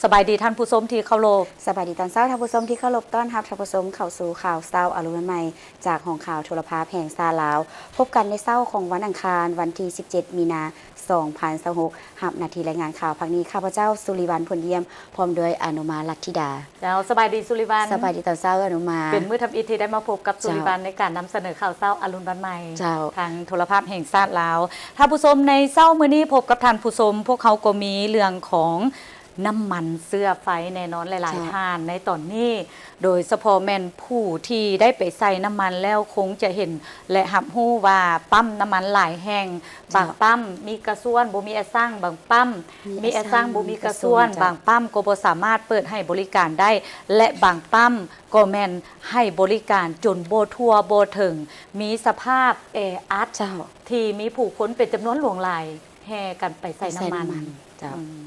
ສະບາຍດີທ່ານຜູ້ຊົມທີ່ເຄົາລົບ. ສະບາຍດີຕອນເຊົ້າທ່ານຜູ້ຊົມທີ່ເຄົາລົບ. ຕ້ອນຮັບທ່ານຜູ້ຊົມເຂົ້າສູ່ຂ່າວເຊົ້າອາລຸນວັນໃໝ່ ຈາກຫ້ອງຂ່າວໂທລະພາບແຫ່ງຊາດລາວ. ພົບກັນໃນເຊົ້າຂອງວັນອັງຄານ ວັນທີສິບເຈັດ ມີນາ ສອງພັນຊາວຫົກ. ຮັບໜ້າທີ່ລາຍງານຂ່າວພາກນີ້ ຂ້າພະເຈົ້າ ສຸລິວັນ ຜົນຢ້ຽມ ພ້ອມດ້ວຍອະນຸມາ ລັດທິດາ. ເຈົ້າ ສະບາຍດີສຸລິວັນ. ສະບາຍດີຕອນເຊົ້າອະນຸມາ. ເປັນມື້ທຳອິດທີ່ໄດ້ມາພົບກັບສຸລິວັນ ເຈົ້າ ໃນການນຳສະເໜີຂ່າວເຊົ້າອາລຸນວັນໃໝ່ ເຈົ້າ ທາງໂທລະພາບແຫ່ງຊາດລາວ. ທ່ານຜູ້ຊົມ ໃນເຊົ້າມື້ນີ້ພົບກັບທ່ານຜູ້ຊົມ, ພວກເຮົາກໍມີເລື່ອງຂອງນ້ຳມັນເຊື້ອໄຟ. ແນ່ນອນຫຼາຍໆ ເຈົ້າ ທ່ານໃນຕອນນີ້ ໂດຍສະເພາະແມ່ນຜູ້ທີ່ໄດ້ໄປໃສ່ນ້ຳມັນແລ້ວ ຄົງຈະເຫັນ ແລະ ຮັບຮູ້ວ່າປ້ຳນ້ຳມັນຫຼາຍແຫ່ງ, ເຈົ້າ ບາງປ້ຳມີກະຊວນບໍ່ມີແອສັງ, ບາງປ້ຳມີແອສັງ ມີແອສັງບໍ່ມີກະຊວນ, ກະຊວນ ເຈົ້າ ບາງປ້ຳກໍບໍ່ສາມາດເປີດໃຫ້ບໍລິການໄດ້ ແລະ ບາງປ້ຳກໍແມ່ນໃຫ້ບໍລິການຈົນບໍ່ທົ່ວບໍ່ເຖິງ, ມີສະພາບແອອັດ ເຈົ້າ ທີ່ມີຜູ້ຄົນເປັນຈຳນວນຫຼວງຫຼາຍແຫ່ກັນໄປໃສ່ນ້ຳມັນ ໄປໃສ່ນ້ຳມັນ ເຈົ້າ. ອືມ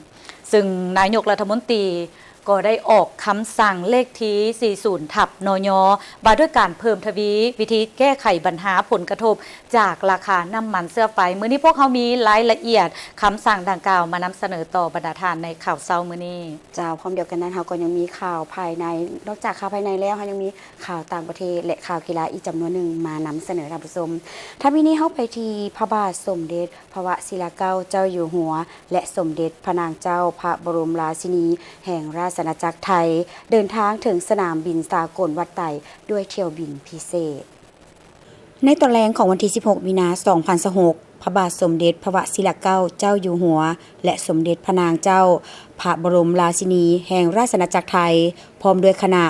ຊຶ່ງນາຍົກລັດຖະມົນຕີກໍໄດ້ອອກຄຳສັ່ງເລກທີ ສີ່ສິບ ທັບ ນຍ ວ່າດ້ວຍການເພີ່ມທະວີວິທີແກ້ໄຂບັນຫາຜົນກະທົບຈາກລາຄານ້ຳມັນເຊື້ອໄຟ. ມື້ນີ້ພວກເຮົາມີລາຍລະອຽດຄຳສັ່ງດັ່ງກ່າວມານຳສະເໜີຕໍ່ບັນດາທ່ານໃນຂ່າວເຊົ້າມື້ນີ້. ເຈົ້າ, ພ້ອມດຽວກັນນັ້ນ ເຮົາກໍຍັງມີຂ່າວພາຍໃນ. ນອກຈາກຂ່າວພາຍໃນແລ້ວ ເຮົາຍັງມີຂ່າວຕ່າງປະເທດ ແລະ ຂ່າວກິລາອີກຈຳນວນໜຶ່ງມານຳສະເໜີທ່ານຜູ້ຊົມ. ຖ້າມີນີ້ ເຮົາໄປທີ່ພະບາດສົມເດັດ ພະວະຊິລະເກົ້າເຈົ້າຢູ່ຫົວ ແລະ ສົມເດັດພະນາງເຈົ້າພະບໍລົມລາຊິນີແຫ່ງລາຊະອານາຈັກໄທ ເດີນທາງເຖິງສະໜາມບິນສາກົນວັດໄຕດ້ວຍຖ້ຽວບິນພິເສດ. ໃນຕອນແລງຂອງວັນທີສິບຫົກ ມີນາ ສອງພັນຊາວຫົກ ພະບາດສົມເດັດພະວະຊິລະເກົ້າເຈົ້າຢູ່ຫົວ ແລະ ສົມເດັດພະນາງເຈົ້າພະບໍລົມລາຊິນີແຫ່ງລາຊະອານາຈັກໄທ ພ້ອມດ້ວຍຄະນະ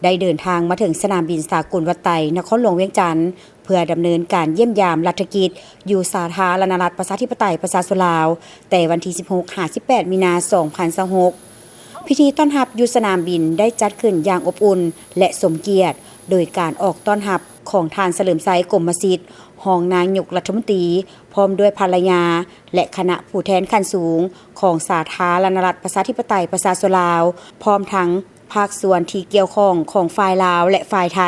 ໄດ້ເດີນທາງມາເຖິງສະໜາມບິນສາກົນວັດໄຕ ນະຄອນຫຼວງວຽງຈັນ ເພື່ອດຳເນີນການຢ້ຽມຢາມລັດຖະກິດຢູ່ສາທາລະນະລັດ ປະຊາທິປະໄຕ ປະຊາຊົນລາວ ແຕ່ວັນທີສິບຫົກ ຫາ ສິບແປດ ມີນາ ສອງພັນຊາວຫົກ. ພິທີຕ້ອນຮັບຢູ່ສະໜາມບິນໄດ້ຈັດຂຶ້ນຢ່າງອົບອຸ່ນ ແລະ ສົມກຽດ ໂດຍການອອກຕ້ອນຮັບຂອງທ່ານ ສະເຫຼີມໄຊ ກົມມະສິດ ຮອງນາຍົກລັດຖະມົນຕີ ພ້ອມດ້ວຍພັນລະຍາ ແລະ ຄະນະຜູ້ແທນຂັ້ນສູງຂອງສາທາລະນະລັດ ປະຊາທິປະໄຕ ປະຊາຊົນລາວ ພ້ອມທັງພາກສ່ວນທີ່ກ່ຽວຂ້ອງຂອງຝ່າຍລາວ ແລະ ຝ່າຍໄທ.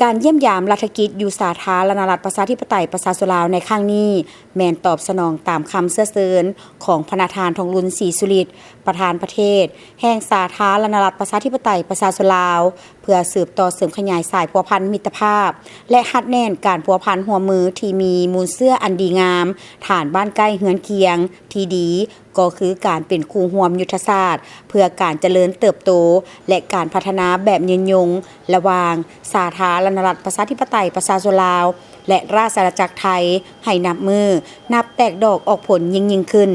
ການຢ້ຽມຢາມລັດຖະກິດຢູ່ສາທາລະນະລັດ ປະຊາທິປະໄຕ ປະຊາຊົນລາວໃນຄັ້ງນີ້ ແມ່ນຕອບສະໜອງຕາມຄຳເຊື້ອເຊີນຂອງພະນະທ່ານ ທອງລຸນ ສີສຸລິດ ປະທານປະເທດແຫ່ງສາທາລະນະລັດ ປະຊາທິປະໄຕ ປະຊາຊົນລາວ ເພື່ອສືບຕໍ່ເສີມຂະຫຍາຍສາຍພົວພັນມິດຕະພາບ ແລະ ຮັດແໜ້ນການພົວພັນຮ່ວມມືທີ່ມີມູນເຊື້ອອັນດີງາມ, ຖານບ້ານໃກ້ເຮືອນຄຽງທີ່ດີ ກໍຄືການເປັນຄູ່ຮ່ວມຍຸດທະສາດເພື່ອການຈະເລີນເຕີບໂຕ ແລະ ການພັດທະນາແບບຍືນຍົງ ລະຫວ່າງສາທາລະນະລັດ ປະຊາທິປະໄຕ ປະຊາຊົນລາວ ແລະ ລາຊະອານາຈັກໄທ ໃຫ້ນັບມື້ນັບແຕກດອກອອກຜົນຍິ່ງໆຂຶ້ນ.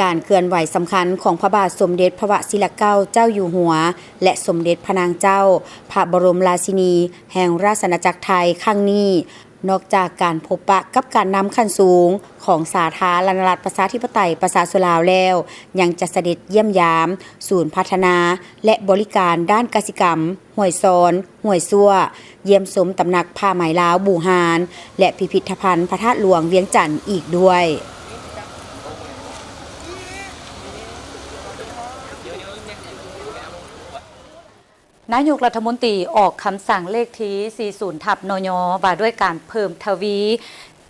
ການເຄື່ອນໄຫວສຳຄັນຂອງພະບາດສົມເດັດພະວະຊິລະເກົ້າເຈົ້າຢູ່ຫົວ ແລະ ສົມເດັດພະນາງເຈົ້າພະບໍລົມລາຊິນີແຫ່ງລາຊະອານາຈັກໄທຄັ້ງນີ້ ນອກຈາກການພົບປະກັບການນຳຂັ້ນສູງຂອງສາທາລະນະລັດ ປະຊາທິປະໄຕ ປະຊາຊົນລາວແລ້ວ, ຍັງຈະສະເດັດຢ້ຽມຢາມສູນພັດທະນາ ແລະ ບໍລິການດ້ານກະສິກຳ ຫ້ວຍຊອນ, ຫ້ວຍຊົ່ວ, ຢ້ຽມຊົມຕຳໜັກຜ້າໄໝລາວບູຮານ ແລະ ພິພິດທະພັນພະທາດຫຼວງວຽງຈັນອີກດ້ວຍ. ນາຍົກລັດຖະມົນຕີອອກຄຳສັ່ງເລກທີ ສີ່ສິບ ທັບ ນຍ ວ່າດ້ວຍການເພີ່ມທະວີ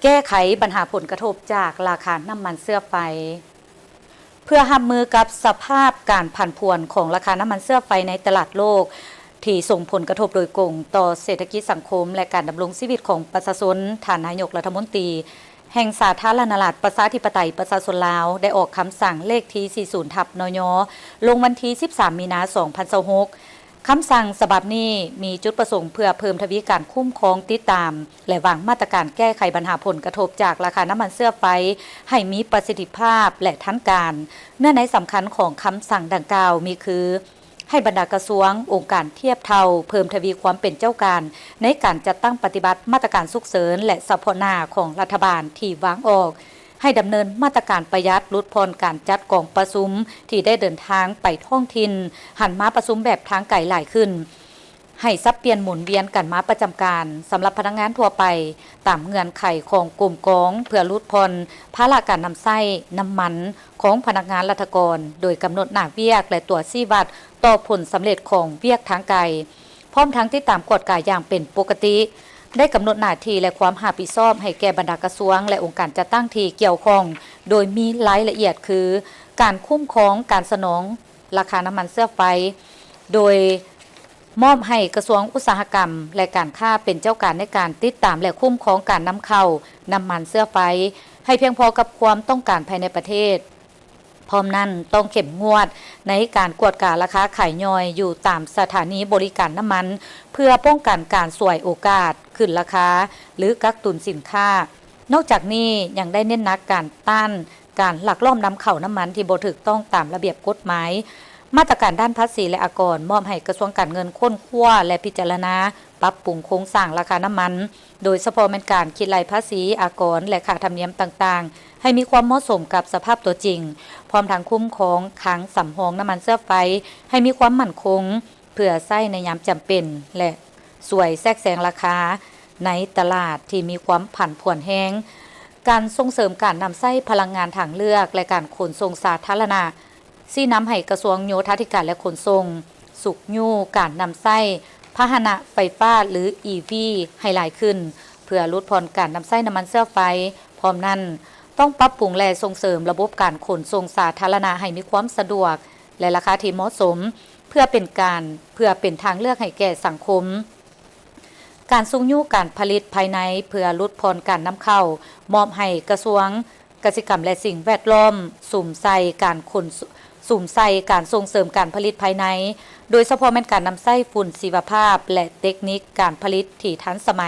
ແກ້ໄຂບັນຫາຜົນກະທົບຈາກລາຄານ້ຳມັນເຊື້ອໄຟ. ເພື່ອຮັບມືກັບສະພາບການຜັນຜວນຂອງລາຄານ້ຳມັນເຊື້ອໄຟໃນຕະຫຼາດໂລກ ທີ່ສົ່ງຜົນກະທົບໂດຍກົງຕໍ່ເສດຖະກິດສັງຄົມ ແລະ ການດຳລົງຊີວິດຂອງປະຊາຊົນ, ທ່ານນາຍົກລັດຖະມົນຕີ ແຫ່ງສາທາລະນະລັດ ປະຊາທິປະໄຕ ປະຊາຊົນລາວ ໄດ້ອອກຄຳສັ່ງເລກທີ ສີ່ສິບ ທັບ ນຍ ລົງວັນທີ ສິບສາມ ມີນາ ສອງພັນຊາວຫົກ. ຄຳສັ່ງສະບັບນີ້ມີຈຸດປະສົງເພື່ອເພີ່ມທະວີການຄຸ້ມຄອງ, ຕິດຕາມ ແລະ ວາງມາດຕະການແກ້ໄຂບັນຫາຜົນກະທົບຈາກລາຄານ້ຳມັນເຊື້ອໄຟໃຫ້ມີປະສິດທິພາບ ແລະ ທັນການ. ເນື້ອໃນສຳຄັນຂອງຄຳສັ່ງດັ່ງກ່າວມີຄື ໃຫ້ບັນດາກະຊວງ, ອົງການທຽບເທົ່າ ເພີ່ມທະວີຄວາມເປັນເຈົ້າການໃນການຈັດຕັ້ງປະຕິບັດມາດຕະການສຸກເສີນ ແລະ ສະເພາະໜ້າຂອງລັດຖະບານທີ່ວາງອອກ, ໃຫ້ດຳເນີນມາດຕະການປະຢັດ, ຫຼຸດຜ່ອນການຈັດກອງປະຊຸມທີ່ໄດ້ເດີນທາງໄປທ້ອງຖິ່ນ, ຫັນມາປະຊຸມແບບທາງໄກຫຼາຍຂຶ້ນ, ໃຫ້ສັບປ່ຽນໝູນວຽນກັນມາປະຈຳການສຳລັບພະນັກງານທົ່ວໄປ ຕາມເງື່ອນໄຂຂອງກົມກອງ ເພື່ອຫຼຸດຜ່ອນພາລະການນຳໃຊ້ນ້ຳມັນຂອງພະນັກງານລັດຖະກອນ, ໂດຍກຳນົດໜ້າວຽກ ແລະ ຕົວຊີ້ວັດຕໍ່ຜົນສຳເລັດຂອງວຽກທາງໄກ, ພ້ອມທັງຕິດຕາມກວດກາຢ່າງເປັນປົກກະຕິ, ໄດ້ກຳນົດໜ້າທີ່ ແລະ ຄວາມຮັບຜິດຊອບໃຫ້ແກ່ບັນດາກະຊວງ ແລະ ອົງການຈັດຕັ້ງທີ່ກ່ຽວຂ້ອງ ໂດຍມີລາຍລະອຽດຄື ການຄຸ້ມຄອງ, ການສະໜອງ ລາຄານ້ຳມັນເຊື້ອໄຟ ໂດຍມອບໃຫ້ກະຊວງອຸດສາຫະກຳ ແລະ ການຄ້າເປັນເຈົ້າການໃນການຕິດຕາມ ແລະ ຄຸ້ມຄອງການນຳເຂົ້ານ້ຳມັນເຊື້ອໄຟ ໃຫ້ພຽງພໍກັບຄວາມຕ້ອງການພາຍໃນປະເທດ. ພ້ອມນັ້ນ, ຕ້ອງເຂັ້ມງວດໃນການກວດກາລາຄາຂາຍຍ່ອຍຢູ່ຕາມສະຖານີບໍລິການນ້ຳມັນ ເພື່ອປ້ອງກັນການສວຍໂອກາດ, ຂຶ້ນລາຄາ ຫຼື ກັກຕຸນສິນຄ້າ. ນອກຈາກນີ້, ຍັງໄດ້ເນັ້ນໜັກການຕ້ານການລັກລອບນຳເຂົ້ານ້ຳມັນທີ່ບໍ່ຖືກຕ້ອງຕາມລະບຽບກົດໝາຍ. ມາດຕະການດ້ານພາສີ ແລະ ອາກອນ ມອບໃຫ້ກະຊວງການເງິນຄົ້ນຄວ້າ ແລະ ພິຈາລະນາປັບປຸງໂຄງສ້າງລາຄານ້ຳມັນ, ໂດຍສະເພາະແມ່ນການຄິດໄລ່ພາສີ, ອາກອນ ແລະ ຄ່າທຳນຽມຕ່າງໆ ໃຫ້ມີຄວາມເໝາະສົມກັບສະພາບຕົວຈິງ, ພ້ອມທັງຄຸ້ມຄອງຄັງສຳຮອງນ້ຳມັນເຊື້ອໄຟໃຫ້ມີຄວາມໝັ້ນຄົງ ເພື່ອໃຊ້ໃນຍາມຈຳເປັນ ແລະ ຊ່ວຍແຊກແຊງລາຄາໃນຕະຫຼາດທີ່ມີຄວາມຜັນຜວນແຮງ. ການສົ່ງເສີມການນຳໃຊ້ພະລັງງານທາງເລືອກ ແລະ ການຂົນສົ່ງສາທາລະນະ ຊີ້ນຳໃຫ້ກະຊວງໂຍທາທິການ ແລະ ຂົນສົ່ງ ຊຸກຍູ້ການນຳໃຊ້ພາຫະນະໄຟຟ້າ ຫຼື ອີ ວີ ໃຫ້ຫຼາຍຂຶ້ນ ເພື່ອຫຼຸດຜ່ອນການນຳໃຊ້ນ້ຳມັນເຊື້ອໄຟ. ພ້ອມນັ້ນ, ຕ້ອງປັບປຸງ ແລະ ສົ່ງເສີມລະບົບການຂົນສົ່ງສາທາລະນະໃຫ້ມີຄວາມສະດວກ ແລະ ລາຄາທີ່ເໝາະສົມ ເພື່ອເປັນການ, ເພື່ອເປັນທາງເລືອກໃຫ້ແກ່ສັງຄົມ. ການຊຸກຍູ້ການຜະລິດພາຍໃນເພື່ອຫຼຸດຜ່ອນການນຳເຂົ້າ ມອບໃຫ້ກະຊວງກະສິກຳ ແລະ ສິ່ງແວດລ້ອມ ສຸມໃສ່ການຂົນ, ສຸມໃສ່ການສົ່ງເສີມການຜະລິດພາຍໃນ, ໂດຍສະເພາະແມ່ນການນຳໃຊ້ຝຸ່ນຊີວະພາບ ແລະ ເຕັກນິກການຜະລິດທີ່ທັນສະໄໝ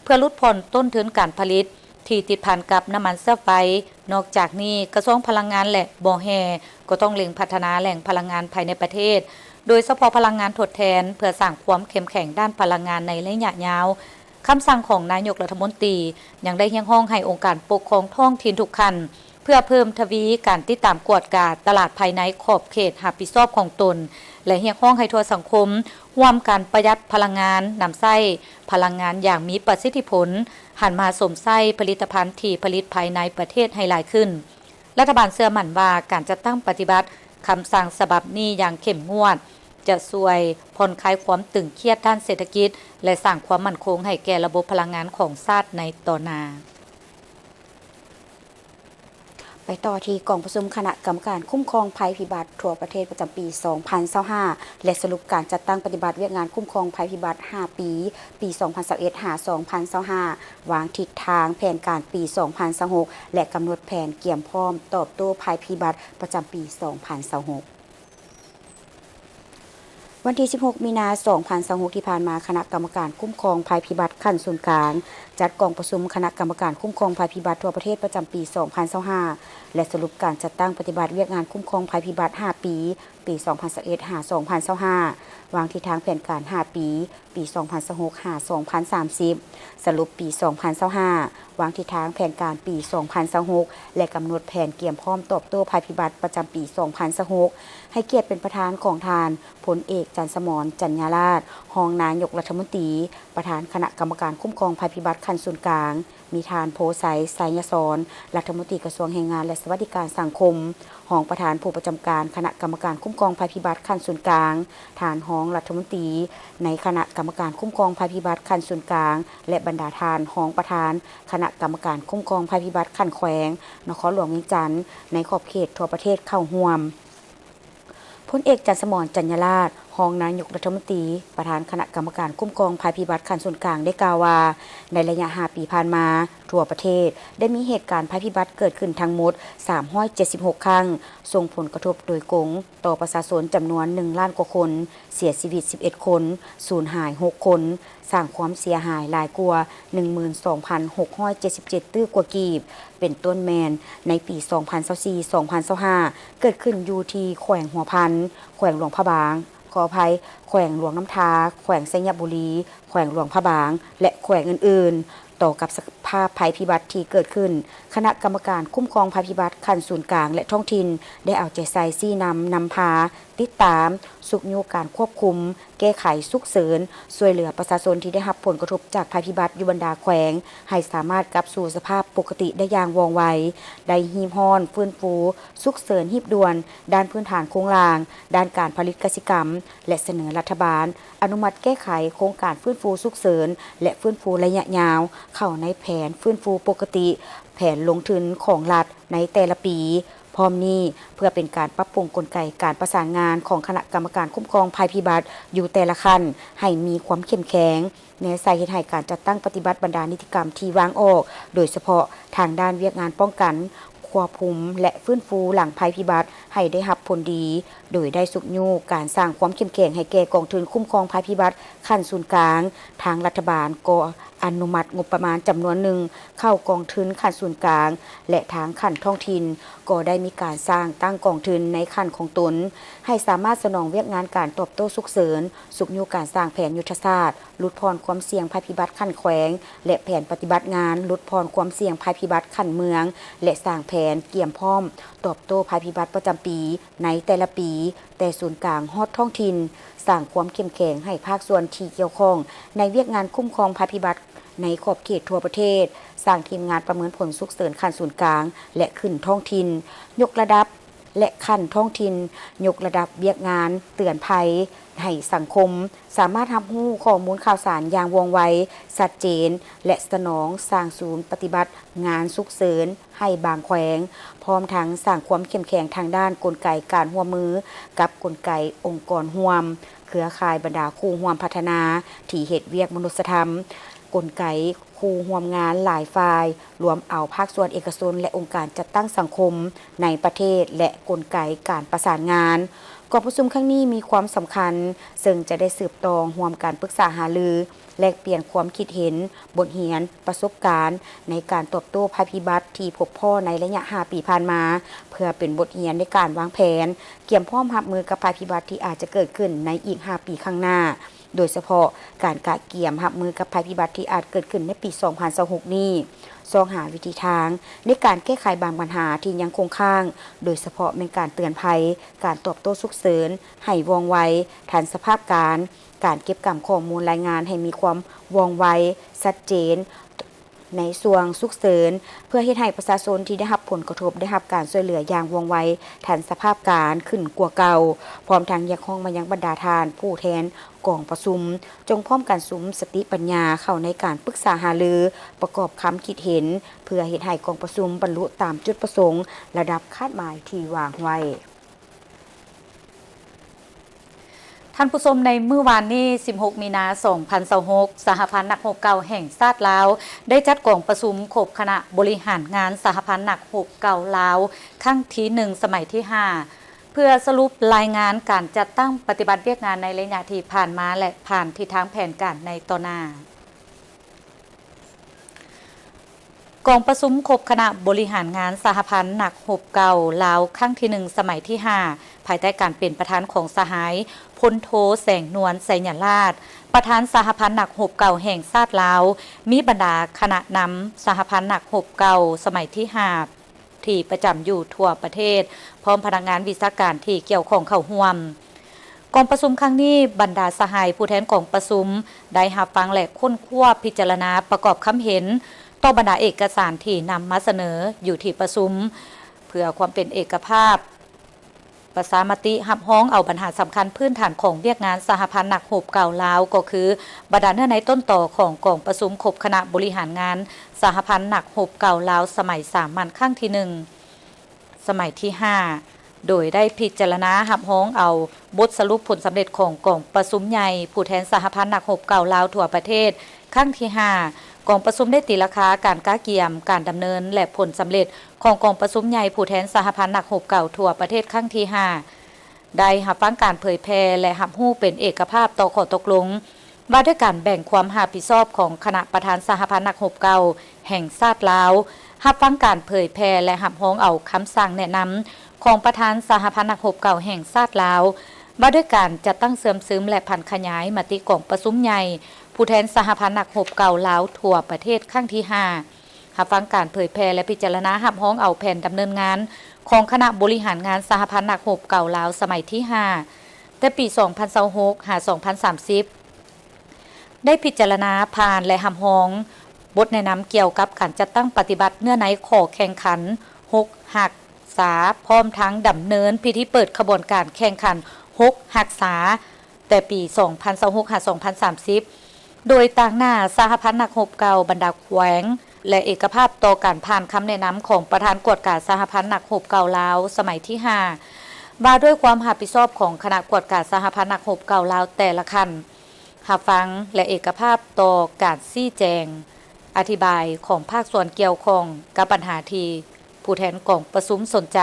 ເພື່ອຫຼຸດຜ່ອນຕົ້ນທຶນການຜະລິດ ທີ່ຕິດພັນກັບນ້ຳມັນເຊື້ອໄຟ. ນອກຈາກນີ້, ກະຊວງພະລັງງານ ແລະ ບໍ່ແຮ່ ກໍຕ້ອງເລັ່ງພັດທະນາແຫຼ່ງພະລັງງານພາຍໃນປະເທດ, ໂດຍສະເພາະພະລັງງານທົດແທນ, ເພື່ອສ້າງຄວາມເຂັ້ມແຂງດ້ານພະລັງງານໃນໄລຍະຍາວ. ຄຳສັ່ງຂອງນາຍົກລັດຖະມົນຕີຍັງໄດ້ຮຽກຮ້ອງໃຫ້ອົງການປົກຄອງທ້ອງຖິ່ນທຸກຂັ້ນ ເພື່ອເພີ່ມທະວີການຕິດຕາມກວດກາຕະຫຼາດພາຍໃນຂອບເຂດຮັບຜິດຊອບຂອງຕົນ ແລະ ຮຽກຮ້ອງໃຫ້ທົ່ວສັງຄົມຮ່ວມກັນປະຢັດພະລັງງານ, ນຳໃຊ້ພະລັງງານຢ່າງມີປະສິດທິຜົນ, ຫັນມາຊົມໃຊ້ຜະລິດຕະພັນທີ່ຜະລິດພາຍໃນປະເທດໃຫ້ຫຼາຍຂຶ້ນ. ລັດຖະບານເຊື່ອໝັ້ນວ່າ ການຈັດຕັ້ງປະຕິບັດຄຳສັ່ງສະບັບນີ້ຢ່າງເຂັ້ມງວດ ຈະຊ່ວຍຜ່ອນຄາຍຄວາມຕຶງຄຽດດ້ານເສດຖະກິດ ແລະ ສ້າງຄວາມໝັ້ນຄົງໃຫ້ແກ່ລະບົບພະລັງງານຂອງຊາດໃນຕໍ່ໜ້າ. ໄປຕໍ່ທີ່ກອງປະຊຸມຄະນະກຳມະການຄຸ້ມຄອງໄພພິບັດທົ່ວປະເທດປະຈຳປີສອງພັນຊາວຫ້າ ແລະ ສະຫຼຸບການຈັດຕັ້ງປະຕິບັດວຽກງານຄຸ້ມຄອງໄພພິບັດຫ້າປີ, ປີສອງພັນຊາວເອັດ ຫາ ສອງພັນຊາວຫ້າ, ວາງທິດທາງແຜນການປີສອງພັນຊາວຫົກ ແລະ ກຳນົດແຜນກຽມພ້ອມຕອບໂຕ້ໄພພິບັດປະຈຳປີສອງພັນຊາວຫົກ. ວັນທີສິບຫົກ ມີນາ ສອງພັນຊາວຫົກ ທີ່ຜ່ານມາ, ຄະນະກຳມະການຄຸ້ມຄອງໄພພິບັດຂັ້ນສູນກາງ ຈັດກອງປະຊຸມຄະນະກຳມະການຄຸ້ມຄອງໄພພິບັດທົ່ວປະເທດປະຈຳປີສອງພັນຊາວຫ້າ ແລະ ສະຫຼຸບການຈັດຕັ້ງປະຕິບັດວຽກງານຄຸ້ມຄອງໄພພິບັດຫ້າປີ, ປີສອງພັນຊາວເອັດ ຫາ ສອງພັນຊາວຫ້າ, ວາງທິດທາງແຜນການຫ້າປີ, ປີສອງພັນຊາວຫົກ ຫາ ສອງພັນສາມສິບ, ສະຫຼຸບປີສອງພັນຊາວຫ້າ, ວາງທິດທາງແຜນການປີສອງພັນຊາວຫົກ ແລະ ກຳນົດແຜນກຽມພ້ອມຕອບໂຕ້ໄພພິບັດປະຈຳປີສອງພັນຊາວຫົກ ໃຫ້ກຽດເປັນປະທານຂອງທ່ານ ພົນເອກ ຈັນສະໝອນ ຈັນຍາລາດ ຮອງນາຍົກລັດຖະມົນຕີ, ປະທານຄະນະກຳມະການຄຸ້ມຄອງໄພພິບັດຂັ້ນສູນກາງ, ມີທ່ານ ໂພໄຊ ໄຊຍະສອນ ລັດຖະມົນຕີກະຊວງແຮງງານ ແລະ ສະຫວັດດີການສັງຄົມ, ຮອງປະທານຜູ້ປະຈຳການຄະນະກຳມະການຄຸ້ມຄອງໄພພິບັດຂັ້ນສູນກາງ, ທ່ານຮອງລັດຖະມົນຕີໃນຄະນະກຳມະການຄຸ້ມຄອງໄພພິບັດຂັ້ນສູນກາງ ແລະ ບັນດາທ່ານຮອງປະທານຄະນະກຳມະການຄຸ້ມຄອງໄພພິບັດຂັ້ນແຂວງນະຄອນຫຼວງວຽງຈັນ ໃນຂອບເຂດທົ່ວປະເທດເຂົ້າຮ່ວມ. ພົນເອກ ຈັນສະໝອນ ຈັນຍາລາດ ຮອງນາຍົກລັດຖະມົນຕີ, ປະທານຄະນະກຳມະການຄຸ້ມຄອງໄພພິບັດຂັ້ນສູນກາງ ໄດ້ກ່າວວ່າ ໃນໄລຍະຫ້າປີຜ່ານມາ, ທົ່ວປະເທດໄດ້ມີເຫດການໄພພິບັດເກີດຂຶ້ນທັງໝົດສາມຮ້ອຍເຈັດສິບຫົກຄັ້ງ, ສົ່ງຜົນກະທົບໂດຍກົງຕໍ່ປະຊາຊົນຈຳນວນໜຶ່ງລ້ານກວ່າຄົນ, ເສຍຊີວິດສິບເອັດຄົນ, ສູນຫາຍຫົກຄົນ, ສ້າງຄວາມເສຍຫາຍຫຼາຍກວ່າໜຶ່ງໝື່ນສອງພັນຫົກຮ້ອຍເຈັດສິບເຈັດຕື້ກວ່າກີບ, ເປັນຕົ້ນແມ່ນໃນປີສອງພັນຊາວສີ່ ສອງພັນຊາວຫ້າ ເກີດຂຶ້ນຢູ່ທີ່ແຂວງຫົວພັນ, ແຂວງຫຼວງພະບາງ, ຂໍອະໄພ, ແຂວງຫຼວງນ້ຳທາ, ແຂວງໄຊຍະບູລີ, ແຂວງຫຼວງພະບາງ ແລະ ແຂວງອື່ນໆ. ຕໍ່ກັບສະພາບໄພພິບັດທີ່ເກີດຂຶ້ນ, ຄະນະກຳມະການຄຸ້ມຄອງໄພພິບັດຂັ້ນສູນກາງ ແລະ ທ້ອງຖິ່ນ ໄດ້ເອົາໃຈໃສ່ຊີ້ນຳ, ນຳພາ, ຕິດຕາມ, ຊຸກຍູ້ການຄວບຄຸມ, ແກ້ໄຂສຸກເສີນ, ຊ່ວຍເຫຼືອປະຊາຊົນທີ່ໄດ້ຮັບຜົນກະທົບຈາກໄພພິບັດຢູ່ບັນດາແຂວງ ໃຫ້ສາມາດກັບສູ່ສະພາບປົກກະຕິໄດ້ຢ່າງວ່ອງໄວ, ໄດ້ຮີບຮ້ອນຟື້ນຟູສຸກເສີນຮີບດ່ວນ ດ້ານພື້ນຖານໂຄງລ່າງ, ດ້ານການຜະລິດກະສິກຳ ແລະ ສະເໜີລັດຖະບານອະນຸມັດແກ້ໄຂໂຄງການຟື້ນຟູສຸກເສີນ ແລະ ຟື້ນຟູໄລຍະຍາວ ເຂົ້າໃນແຜນຟື້ນຟູປົກກະຕິ, ແຜນລົງທຶນຂອງລັດໃນແຕ່ລະປີ. ພ້ອມນີ້ ເພື່ອເປັນການປັບປຸງກົນໄກການປະສານງານຂອງຄະນະກຳມະການຄຸ້ມຄອງໄພພິບັດຢູ່ແຕ່ລະຂັ້ນໃຫ້ມີຄວາມເຂັ້ມແຂງ, ແນໃສ່ເຮັດໃຫ້ການຈັດຕັ້ງປະຕິບັດບັນດານິຕິກຳທີ່ວາງອອກ, ໂດຍສະເພາະທາງດ້ານວຽກງານປ້ອງກັນ, ຄວບຄຸມ ແລະ ຟື້ນຟູຫຼັງໄພພິບັດໃຫ້ໄດ້ຮັບຜົນດີ, ໂດຍໄດ້ຊຸກຍູ້ການສ້າງຄວາມເຂັ້ມແຂງໃຫ້ແກ່ກອງທຶນຄຸ້ມຄອງໄພພິບັດຂັ້ນສູນກາງ. ທາງລັດຖະບານກໍອະນຸມັດງົບປະມານຈຳນວນໜຶ່ງເຂົ້າກອງທຶນຂັ້ນສູນກາງ ແລະ ທາງຂັ້ນທ້ອງຖິ່ນກໍໄດ້ມີການສ້າງຕັ້ງກອງທຶນໃນຂັ້ນຂອງຕົນ ໃຫ້ສາມາດສະໜອງວຽກງານການຕອບໂຕ້ສຸກເສີນ, ຊຸກຍູ້ການສ້າງແຜນຍຸດທະສາດ ຫຼຸດຜ່ອນຄວາມສ່ຽງໄພພິບັດຂັ້ນແຂວງ ແລະ ແຜນປະຕິບັດງານຫຼຸດຜ່ອນຄວາມສ່ຽງໄພພິບັດຂັ້ນເມືອງ ແລະ ສ້າງແຜນກຽມພ້ອມຕອບໂຕ້ໄພພິບັດປະຈຳປີໃນແຕ່ລະປີ, ແຕ່ສູນກາງຮອດທ້ອງຖິ່ນ, ສ້າງຄວາມເຂັ້ມແຂງໃຫ້ພາກສ່ວນທີ່ກ່ຽວຂ້ອງໃນວຽກງານຄຸ້ມຄອງໄພພິບັດໃນຂອບເຂດທົ່ວປະເທດ, ສ້າງທີມງານປະເມີນຜົນສຸກເສີນຂັ້ນສູນກາງ ແລະ ຂຶ້ນທ້ອງຖິ່ນ, ຍົກລະດັບ ແລະ ຂັ້ນທ້ອງຖິ່ນ ຍົກລະດັບວຽກງານເຕືອນໄພໃຫ້ສັງຄົມ ສາມາດຮັບຮູ້ຂໍ້ມູນຂ່າວສານຢ່າງວ່ອງໄວ, ຊັດເຈນ ແລະ ສະໜອງສ້າງສູນປະຕິບັດງານສຸກເສີນໃຫ້ບາງແຂວງ, ພ້ອມທັງສ້າງຄວາມເຂັ້ມແຂງທາງດ້ານກົນໄກການຮ່ວມມືກັບກົນໄກອົງກອນຮ່ວມ, ເຄືອຂ່າຍບັນດາຄູ່ຮ່ວມພັດທະນາທີ່ເຮັດວຽກມະນຸດສະທຳ, ກົນໄກ ຄູ່ຮ່ວມງານຫຼາຍຝ່າຍ, ລວມເອົາພາກສ່ວນເອກະຊົນ ແລະ ອົງການຈັດຕັ້ງສັງຄົມໃນປະເທດ ແລະ ກົນໄກການປະສານງານ. ກອງປະຊຸມຄັ້ງນີ້ມີຄວາມສຳຄັນ, ເຊິ່ງຈະໄດ້ສືບຕໍ່ຮ່ວມກັນປຶກສາຫາລື, ແລກປ່ຽນຄວາມຄິດເຫັນ, ບົດຮຽນ, ປະສົບການໃນການຕອບໂຕ້ໄພພິບັດທີ່ພົບພໍ້ໃນໄລຍະຫ້າປີຜ່ານມາ, ເພື່ອເປັນບົດຮຽນໃນການວາງແຜນ, ກຽມພ້ອມຮັບມືກັບໄພພິບັດທີ່ອາດຈະເກີດຂຶ້ນໃນອີກຫ້າປີຂ້າງໜ້າ. ໂດຍສະເພາະການກະກຽມຮັບມືກັບໄພພິບັດທີ່ອາດເກີດຂຶ້ນໃນປີສອງພັນຊາວຫົກນີ້, ຊອກຫາວິທີທາງໃນການແກ້ໄຂບາງບັນຫາທີ່ຍັງຄົງຄ້າງ, ໂດຍສະເພາະແມ່ນການເຕືອນໄພ, ການຕອບໂຕ້ສຸກເສີນໃຫ້ວ່ອງໄວ, ທັນສະພາບການ, ການເກັບກຳຂໍ້ມູນລາຍງານໃຫ້ມີຄວາມວ່ອງໄວ, ຊັດເຈນ ໃນຊ່ວງສຸກເສີນ ເພື່ອເຮັດໃຫ້ປະຊາຊົນທີ່ໄດ້ຮັບຜົນກະທົບໄດ້ຮັບການຊ່ວຍເຫຼືອຢ່າງວ່ອງໄວ, ທັນສະພາບການຂຶ້ນກວ່າເກົ່າ, ພ້ອມທັງຮຽກຮ້ອງມາຍັງບັນດາທ່ານຜູ້ແທນກອງປະຊຸມ ຈົ່ງພ້ອມກັນສຸມສະຕິປັນຍາເຂົ້າໃນການປຶກສາຫາລື, ປະກອບຄຳຄິດເຫັນ ເພື່ອເຮັດໃຫ້ກອງປະຊຸມບັນລຸຕາມຈຸດປະສົງລະດັບຄາດໝາຍທີ່ວາງໄວ້. ທ່ານຜູ້ຊົມ, ໃນມື້ວານນີ້ ສິບຫົກ ມີນາ ສອງພັນຊາວຫົກ, ສະຫະພັນນັກຮົບເກົ່າແຫ່ງຊາດລາວ ໄດ້ຈັດກອງປະຊຸມຄົບຄະນະບໍລິຫານງານສະຫະພັນນັກຮົບເກົ່າລາວ ຄັ້ງທີໜຶ່ງ ສະໄໝທີຫ້າ ເພື່ອສະຫຼຸບລາຍງານການຈັດຕັ້ງປະຕິບັດວຽກງານໃນໄລຍະທີ່ຜ່ານມາ ແລະ ຜ່ານທິດທາງແຜນການໃນຕໍ່ໜ້າ. ກອງປະຊຸມຄົບຄະນະບໍລິຫານງານສະຫະພັນນັກຮົບເກົ່າລາວ ຄັ້ງທີໜຶ່ງ ສະໄໝທີຫ້າ ພາຍໃຕ້ການເປັນປະທານຂອງສະຫາຍ ພົນໂທ ແສງນວນ ໄຊຍະລາດ ປະທານສະຫະພັນນັກຮົບເກົ່າແຫ່ງຊາດລາວ, ມີບັນດາຄະນະນຳສະຫະພັນນັກຮົບເກົ່າສະໄໝທີຫ້າ ທີ່ປະຈຳຢູ່ທົ່ວປະເທດ, ພ້ອມພະນັກງານວິຊາການທີ່ກ່ຽວຂ້ອງເຂົ້າຮ່ວມ. ກອງປະຊຸມຄັ້ງນີ້, ບັນດາສະຫາຍຜູ້ແທນກອງປະຊຸມໄດ້ຮັບຟັງ ແລະ ຄົ້ນຄວ້າພິຈາລະນາປະກອບຄຳເຫັນຕໍ່ບັນດາເອກະສານທີ່ນຳມາສະເໜີຢູ່ທີ່ປະຊຸມ ເພື່ອຄວາມເປັນເອກະພາບ ປະຊາມະຕິຮັບຮອງເອົາບັນຫາສຳຄັນພື້ນຖານຂອງວຽກງານສະຫະພັນນັກຮົບເກົ່າລາວ ກໍຄືບັນດາເນື້ອໃນຕົ້ນຕໍຂອງກອງປະຊຸມຄົບຄະນະບໍລິຫານງານສະຫະພັນນັກຮົບເກົ່າລາວ ສະໄໝສາມັນຄັ້ງທີໜຶ່ງ ສະໄໝທີຫ້າ ໂດຍໄດ້ພິຈາລະນາຮັບຮອງເອົາບົດສະຫຼຸບຜົນສຳເລັດຂອງກອງປະຊຸມໃຫຍ່ຜູ້ແທນສະຫະພັນນັກຮົບເກົ່າລາວທົ່ວປະເທດ ຄັ້ງທີຫ້າ ກອງປະຊຸມໄດ້ຕີລາຄາການກະກຽມ, ການດຳເນີນ ແລະ ຜົນສຳເລັດຂອງກອງປະຊຸມໃຫຍ່ຜູ້ແທນສະຫະພັນນັກຮົບເກົ່າທົ່ວປະເທດຄັ້ງທີຫ້າ ໄດ້ຮັບຟັງການເຜີຍແຜ່ ແລະ ຮັບຮູ້ເປັນເອກະພາບຕໍ່ຂໍ້ຕົກລົງ ວ່າດ້ວຍການແບ່ງຄວາມຮັບຜິດຊອບຂອງຄະນະປະທານສະຫະພັນນັກຮົບເກົ່າແຫ່ງຊາດລາວ, ຮັບຟັງການເຜີຍແຜ່ ແລະ ຮັບຮອງເອົາຄຳສັ່ງແນະນຳຂອງປະທານສະຫະພັນນັກຮົບເກົ່າແຫ່ງຊາດລາວ ວ່າດ້ວຍການຈັດຕັ້ງເຊື່ອມຊຶມ ແລະ ຜັນຂະຫຍາຍມະຕິກອງປະຊຸມໃຫຍ່ຜູ້ແທນສະຫະພັນນັກຮົບເກົ່າລາວທົ່ວປະເທດຄັ້ງທີຫ້າ, ຮັບຟັງການເຜີຍແຜ່ ແລະ ພິຈາລະນາຮັບຮອງເອົາແຜນດຳເນີນງານຂອງຄະນະບໍລິຫານງານສະຫະພັນນັກຮົບເກົ່າລາວສະໄໝທີຫ້າ ແຕ່ປີສອງພັນຊາວຫົກ ຫາ ສອງພັນສາມສິບ ໄດ້ພິຈາລະນາຜ່ານ ແລະ ຮັບຮອງບົດແນະນຳກ່ຽວກັບການຈັດຕັ້ງປະຕິບັດເນື້ອໃນຂໍ້ແຂ່ງຂັນຫົກຮັກສາ, ພ້ອມທັງດຳເນີນພິທີເປີດຂະບວນການແຂ່ງຂັນຫົກຮັກສາ ແຕ່ປີສອງພັນຊາວຫົກ ຫາ ສອງພັນສາມສິບ, ໂດຍຕາງໜ້າສະຫະພັນນັກຮົບເກົ່າບັນດາແຂວງ ແລະ ເອກະພາບຕໍ່ການຜ່ານຄຳແນະນຳຂອງປະທານກວດກາສະຫະພັນນັກຮົບເກົ່າລາວສະໄໝທີຫ້າ ວ່າດ້ວຍຄວາມຮັບຜິດຊອບຂອງຄະນະກວດກາສະຫະພັນນັກຮົບເກົ່າລາວແຕ່ລະຂັ້ນ, ຮັບຟັງ ແລະ ເອກະພາບຕໍ່ການຊີ້ແຈງ ອະທິບາຍຂອງພາກສ່ວນກ່ຽວຂ້ອງກັບບັນຫາທີ່ຜູ້ແທນກອງປະຊຸມສົນໃຈ.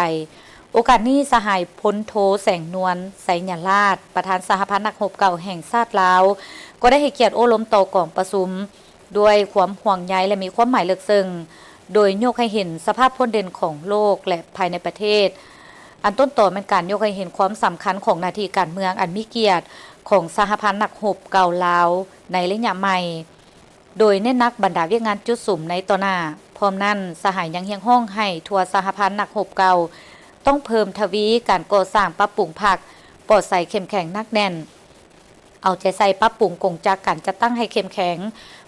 ໂອກາດນີ້ ສະຫາຍພົນໂທ ແສງນວນ ໄຊຍະລາດ ປະທານສະຫະພັນນັກຮົບເກົ່າແຫ່ງຊາດລາວ ກໍໄດ້ໃຫ້ກຽດໂອ້ລົມຕໍ່ກອງປະຊຸມດ້ວຍຄວາມຫ່ວງໃຍ ແລະ ມີຄວາມໝາຍເລິກເຊິ່ງ, ໂດຍຍົກໃຫ້ເຫັນສະພາບພົ້ນເດັ່ນຂອງໂລກ ແລະ ພາຍໃນປະເທດ, ອັນຕົ້ນຕໍແມ່ນການຍົກໃຫ້ເຫັນຄວາມສຳຄັນຂອງໜ້າທີ່ການເມືອງອັນມີກຽດຂອງສະຫະພັນນັກຮົບເກົ່າລາວໃນໄລຍະໃໝ່. ໂດຍເນັ້ນໜັກບັນດາວຽກງານຈຸດສຸມໃນຕໍ່ໜ້າ. ພ້ອມນັ້ນ, ສະຫາຍຍັງຮຽກຮ້ອງໃຫ້ທົ່ວສະຫະພັນນັກຮົບເກົ່າ ຕ້ອງເພີ່ມທະວີການກໍ່ສ້າງປັບປຸງພັກ ປອດໃສເຂັ້ມແຂງໜັກແໜ້ນ, ເອົາໃຈໃສ່ປັບປຸງກົງຈັກການຈັດຕັ້ງໃຫ້ເຂັ້ມແຂງ,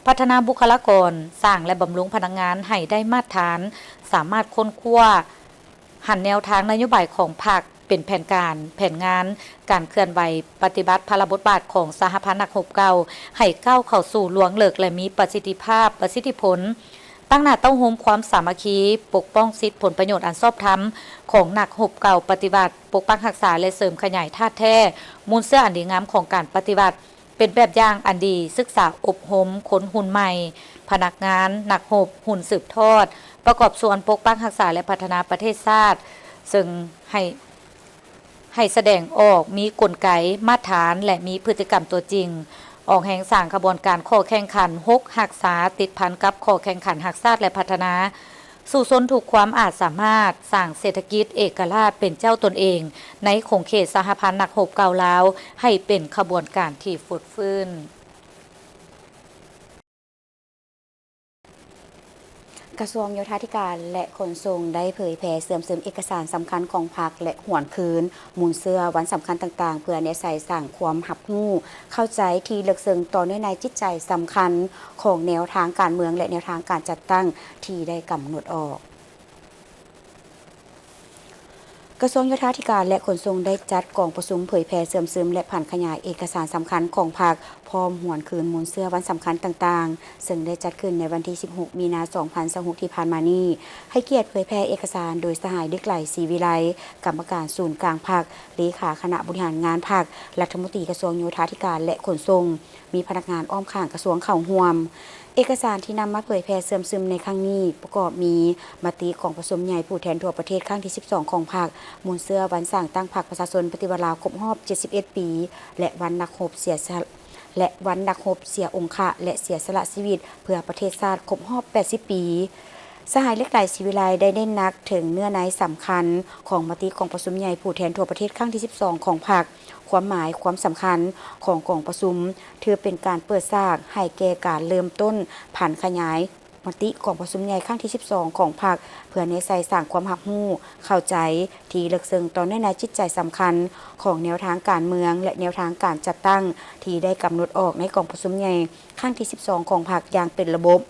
ພັດທະນາບຸກຄະລາກອນ, ສ້າງ ແລະ ບຳລຸງພະນັກງານໃຫ້ໄດ້ມາດຖານ, ສາມາດຄົ້ນຄວ້າ ຫັນແນວທາງນະໂຍບາຍຂອງພັກເປັນແຜນການ, ແຜນງານ, ການເຄື່ອນໄຫວປະຕິບັດພາລະບົດບາດຂອງສະຫະພັນນັກຮົບເກົ່າ ໃຫ້ກ້າວເຂົ້າສູ່ລວງເລິກ ແລະ ມີປະສິດທິພາບ, ປະສິດທິຜົນ, ຕັ້ງໜ້າເຕົ້າໂຮມຄວາມສາມັກຄີ, ປົກປ້ອງສິດຜົນປະໂຫຍດອັນຊອບທຳຂອງນັກຮົບເກົ່າ, ປະຕິວັດ, ປົກປັກຮັກສາ ແລະ ເສີມຂະຫຍາຍທາດແທ້ມູນເຊື້ອອັນດີງາມຂອງການປະຕິວັດ ເປັນແບບຢ່າງອັນດີ, ສຶກສາອົບຮົມຄົນຮຸ່ນໃໝ່, ພະນັກງານ, ນັກຮົບ, ຮຸ່ນສືບທອດ, ປະກອບສ່ວນປົກປັກຮັກສາ ແລະ ພັດທະນາປະເທດຊາດ, ເຊິ່ງໃຫ້ ໃຫ້ສະແດງອອກມີກົນໄກ, ມາດຖານ ແລະ ມີພຶດຕິກຳຕົວຈິງ, ອອກແຮງສ້າງຂະບວນການຂໍ້ແຂ່ງຂັນຫົກຮັກສາ ຕິດພັນກັບຂໍ້ແຂ່ງຂັນຮັກຊາດ ແລະ ພັດທະນາ. ສູ້ຊົນທຸກຄວາມອາດສາມາດ, ສ້າງເສດຖະກິດເອກະລາດເປັນເຈົ້າຕົນເອງໃນຂົງເຂດສະຫະພັນນັກຮົບເກົ່າລາວ ໃຫ້ເປັນຂະບວນການທີ່ຟົດຟື້ນ. ກະຊວງໂຍທາທິການ ແລະ ຂົນສົ່ງ ໄດ້ເຜີຍແຜ່ເຊື່ອມຊຶມເອກະສານສຳຄັນຂອງພັກ ແລະ ຫວນຄືນມູນເຊື້ອວັນສຳຄັນຕ່າງໆ ເພື່ອແນໃສ່ສ້າງຄວາມຮັບຮູ້ເຂົ້າໃຈທີ່ເລິກເຊິ່ງຕໍ່ເນື້ອໃນຈິດໃຈສຳຄັນຂອງແນວທາງການເມືອງ ແລະ ແນວທາງການຈັດຕັ້ງທີ່ໄດ້ກຳນົດອອກ. ກະຊວງໂຍທາທິການ ແລະ ຂົນສົ່ງ ໄດ້ຈັດກອງປະຊຸມເຜີຍແຜ່ເຊື່ອມຊຶມ ແລະ ຜັນຂະຫຍາຍເອກະສານສຳຄັນຂອງພັກ ພ້ອມຫວນຄືນມູນເຊື້ອວັນສຳຄັນຕ່າງໆ ເຊິ່ງໄດ້ຈັດຂຶ້ນໃນວັນທີສິບຫົກ ມີນາ ສອງພັນຊາວຫົກ ທີ່ຜ່ານມານີ້. ໃຫ້ກຽດເຜີຍແຜ່ເອກະສານໂດຍສະຫາຍ ເດັກໄຫຼ ສີວິໄລ ກຳມະການສູນກາງພັກ, ເລຂາຄະນະບໍລິຫານງານພັກ, ລັດຖະມົນຕີກະຊວງໂຍທາທິການ ແລະ ຂົນສົ່ງ, ມີພະນັກງານອ້ອມຂ້າງກະຊວງເຂົ້າຮ່ວມ. ເອກະສານທີ່ນຳມາເຜີຍແຜ່ເຊື່ອມຊຶມໃນຄັ້ງນີ້ ປະກອບມີມະຕິກອງປະຊຸມໃຫຍ່ຜູ້ແທນທົ່ວປະເທດຄັ້ງທີສິບສອງຂອງພັກ, ມູນເຊື້ອວັນສ້າງຕັ້ງພັກປະຊາຊົນປະຕິວັດລາວຄົບຮອບເຈັດສິບເອັດປີ ແລະ ວັນນັກຮົບເສຍສະ ແລະ ວັນນັກຮົບເສຍອົງຄະ ແລະ ເສຍສະຫຼະຊີວິດເພື່ອປະເທດຊາດຄົບຮອບແປດສິບປີ. ສະຫາຍ ເຫຼັກໄຫຼ ສີວິໄລ ໄດ້ເນັ້ນໜັກເຖິງເນື້ອໃນສຳຄັນຂອງມະຕິກອງປະຊຸມໃຫຍ່ຜູ້ແທນທົ່ວປະເທດຄັ້ງທີສິບສອງຂອງພັກ, ຄວາມໝາຍ, ຄວາມສຳຄັນຂອງກອງປະຊຸມ ຖືເປັນການເປີດສາກໃຫ້ແກ່ການເລີ່ມຕົ້ນຜັນຂະຫຍາຍມະຕິກອງປະຊຸມໃຫຍ່ຄັ້ງທີສິບສອງຂອງພັກ ເພື່ອແນໃສ່ສ້າງຄວາມຮັບຮູ້ເຂົ້າໃຈທີ່ເລິກເຊິ່ງຕໍ່ເນື້ອໃນຈິດໃຈສຳຄັນຂອງແນວທາງການເມືອງ ແລະ ແນວທາງການຈັດຕັ້ງທີ່ໄດ້ກຳນົດອອກໃນກອງປະຊຸມໃຫຍ່ຄັ້ງທີສິບສອງຂອງພັກຢ່າງເປັນລະບົບ,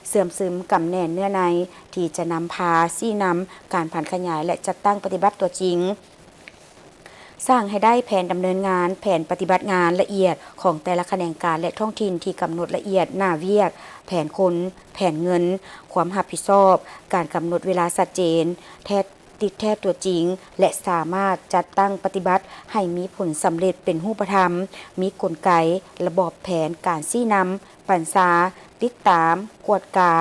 ເຊື່ອມຊຶມກຳແໜ້ນເນື້ອໃນທີ່ຈະນຳພາຊີ້ນຳການຜັນຂະຫຍາຍ ແລະ ຈັດຕັ້ງປະຕິບັດຕົວຈິງ. ສ້າງໃຫ້ໄດ້ແຜນດຳເນີນງານ, ແຜນປະຕິບັດງານລະອຽດຂອງແຕ່ລະຂະແໜງການ ແລະ ທ້ອງຖິ່ນທີ່ກຳນົດລະອຽດໜ້າວຽກ, ແຜນຄົນ, ແຜນເງິນ, ຄວາມຮັບຜິດຊອບ, ການກຳນົດເວລາຊັດເຈນ, ແທດ ຕິດແທດຕົວຈິງ ແລະ ສາມາດຈັດຕັ້ງປະຕິບັດໃຫ້ມີຜົນສຳເລັດເປັນຮູບປະທຳ, ມີກົນໄກ, ລະບອບແຜນການຊີ້ນຳ, ບັນຊາ, ຕິດຕາມ, ກວດກາ,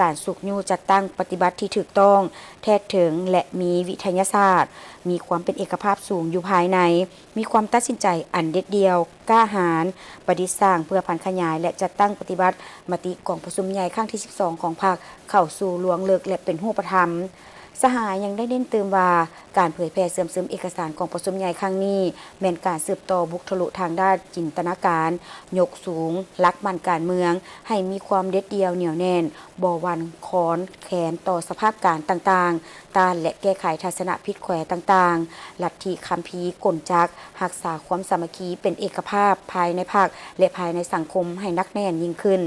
ການຊຸກຍູ້ຈັດຕັ້ງປະຕິບັດທີ່ຖືກຕ້ອງ, ແທດເຖິງ ແລະ ມີວິທະຍາສາດ, ມີຄວາມເປັນເອກະພາບສູງຢູ່ພາຍໃນ, ມີຄວາມຕັດສິນໃຈອັນເດັດດ່ຽວ, ກ້າຫານ, ປະດິດສ້າງເພື່ອຜັນຂະຫຍາຍ ແລະ ຈັດຕັ້ງປະຕິບັດມະຕິກອງປະຊຸມໃຫຍ່ຄັ້ງທີສິບສອງຂອງພັກເຂົ້າສູ່ລວງເລິກ ແລະ ເປັນຮູບປະທຳ. ສະຫາຍຍັງໄດ້ເນັ້ນຕື່ມວ່າ ການເຜີຍແຜ່ເຊື່ອມຊຶມເອກະສານກອງປະຊຸມໃຫຍ່ຄັ້ງນີ້ ແມ່ນການສືບຕໍ່ບຸກທະລຸທາງດ້ານຈິນຕະນາການ, ຍົກສູງຫຼັກໝັ້ນການເມືອງໃຫ້ມີຄວາມເດັດດ່ຽວໜຽວແໜ້ນ, ບໍ່ຫວັ່ນຄອນແຄນຕໍ່ສະພາບການຕ່າງໆ, ຕ້ານ ແລະ ແກ້ໄຂທັດສະນະຜິດແຂວຕ່າງໆ, ລັດທິຄຳພີກົນຈັກ, ຮັກສາຄວາມສາມັກຄີເປັນເອກະພາບພາຍໃນພັກ ແລະ ພາຍໃນສັງຄົມໃຫ້ໜັກແໜ້ນຍິ່ງຂຶ້ນ,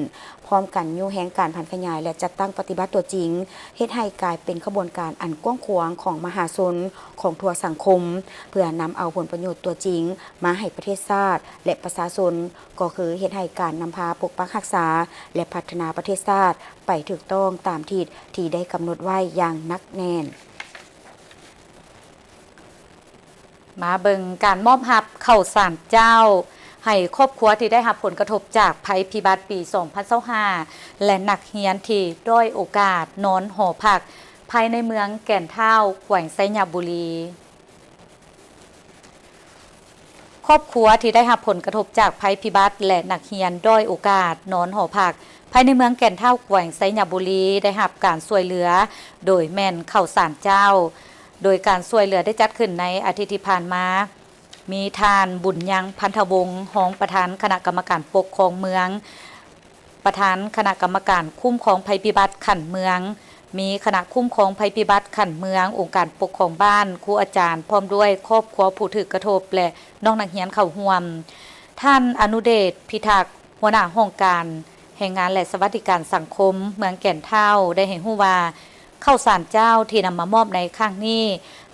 ພ້ອມກັນຍູ້ແຮງການຜັນຂະຫຍາຍ ແລະ ຈັດຕັ້ງປະຕິບັດຕົວຈິງ, ເຮັດໃຫ້ກາຍເປັນຂະບວນການ ອັນກວ້າງຂວາງຂອງມະຫາຊົນຂອງທົ່ວສັງຄົມ ເພື່ອນຳເອົາຜົນປະໂຫຍດຕົວຈິງມາໃຫ້ປະເທດຊາດ ແລະ ປະຊາຊົນ, ກໍຄືເຮັດໃຫ້ການນຳພາປົກປັກຮັກສາ ແລະ ພັດທະນາປະເທດຊາດໄປຖືກຕ້ອງຕາມທິດທີ່ໄດ້ກຳນົດໄວ້ຢ່າງໜັກແໜ້ນ. ມາເບິ່ງການມອບຮັບເຂົ້າສານເຈົ້າໃຫ້ຄອບຄົວທີ່ໄດ້ຮັບຜົນກະທົບຈາກໄພພິບັດປີສອງພັນຊາວຫ້າ ແລະ ນັກຮຽນທີ່ດ້ອຍໂອກາດນອນຫໍພັກ ພາຍໃນເມືອງແກ່ນທ້າວ ແຂວງໄຊຍະບູລີ. ຄອບຄົວທີ່ໄດ້ຮັບຜົນກະທົບຈາກໄພພິບັດ ແລະ ນັກຮຽນດ້ອຍໂອກາດນອນຫໍພັກ ພາຍໃນເມືອງແກ່ນທ້າວ ແຂວງໄຊຍະບູລີ ໄດ້ຮັບການຊ່ວຍເຫຼືອ ໂດຍແມ່ນເຂົ້າສານເຈົ້າ. ໂດຍການຊ່ວຍເຫຼືອໄດ້ຈັດຂຶ້ນໃນອາທິດທີ່ຜ່ານມາ, ມີທ່ານ ບຸນຍັງ ພັນທະວົງ ຮອງປະທານຄະນະກຳມະການປົກຄອງເມືອງ, ປະທານຄະນະກຳມະການຄຸ້ມຄອງໄພພິບັດຂັ້ນເມືອງ, ມີຄະນະຄຸ້ມຄອງໄພພິບັດຂັ້ນເມືອງ, ອົງການປົກຄອງບ້ານ, ຄູອາຈານ, ພ້ອມດ້ວຍຄອບຄົວຜູ້ຖືກກະທົບ ແລະ ນ້ອງນັກຮຽນເຂົ້າຮ່ວມ. ທ່ານ ອະນຸເດດ ພິທັກ ຫົວໜ້າຫ້ອງການແຮງງານ ແລະ ສະຫວັດດີການສັງຄົມເມືອງແກ່ນທ້າວ ໄດ້ໃຫ້ຮູ້ວ່າ ເຂົ້າສານເຈົ້າທີ່ນຳມາມອບໃນຄັ້ງນີ້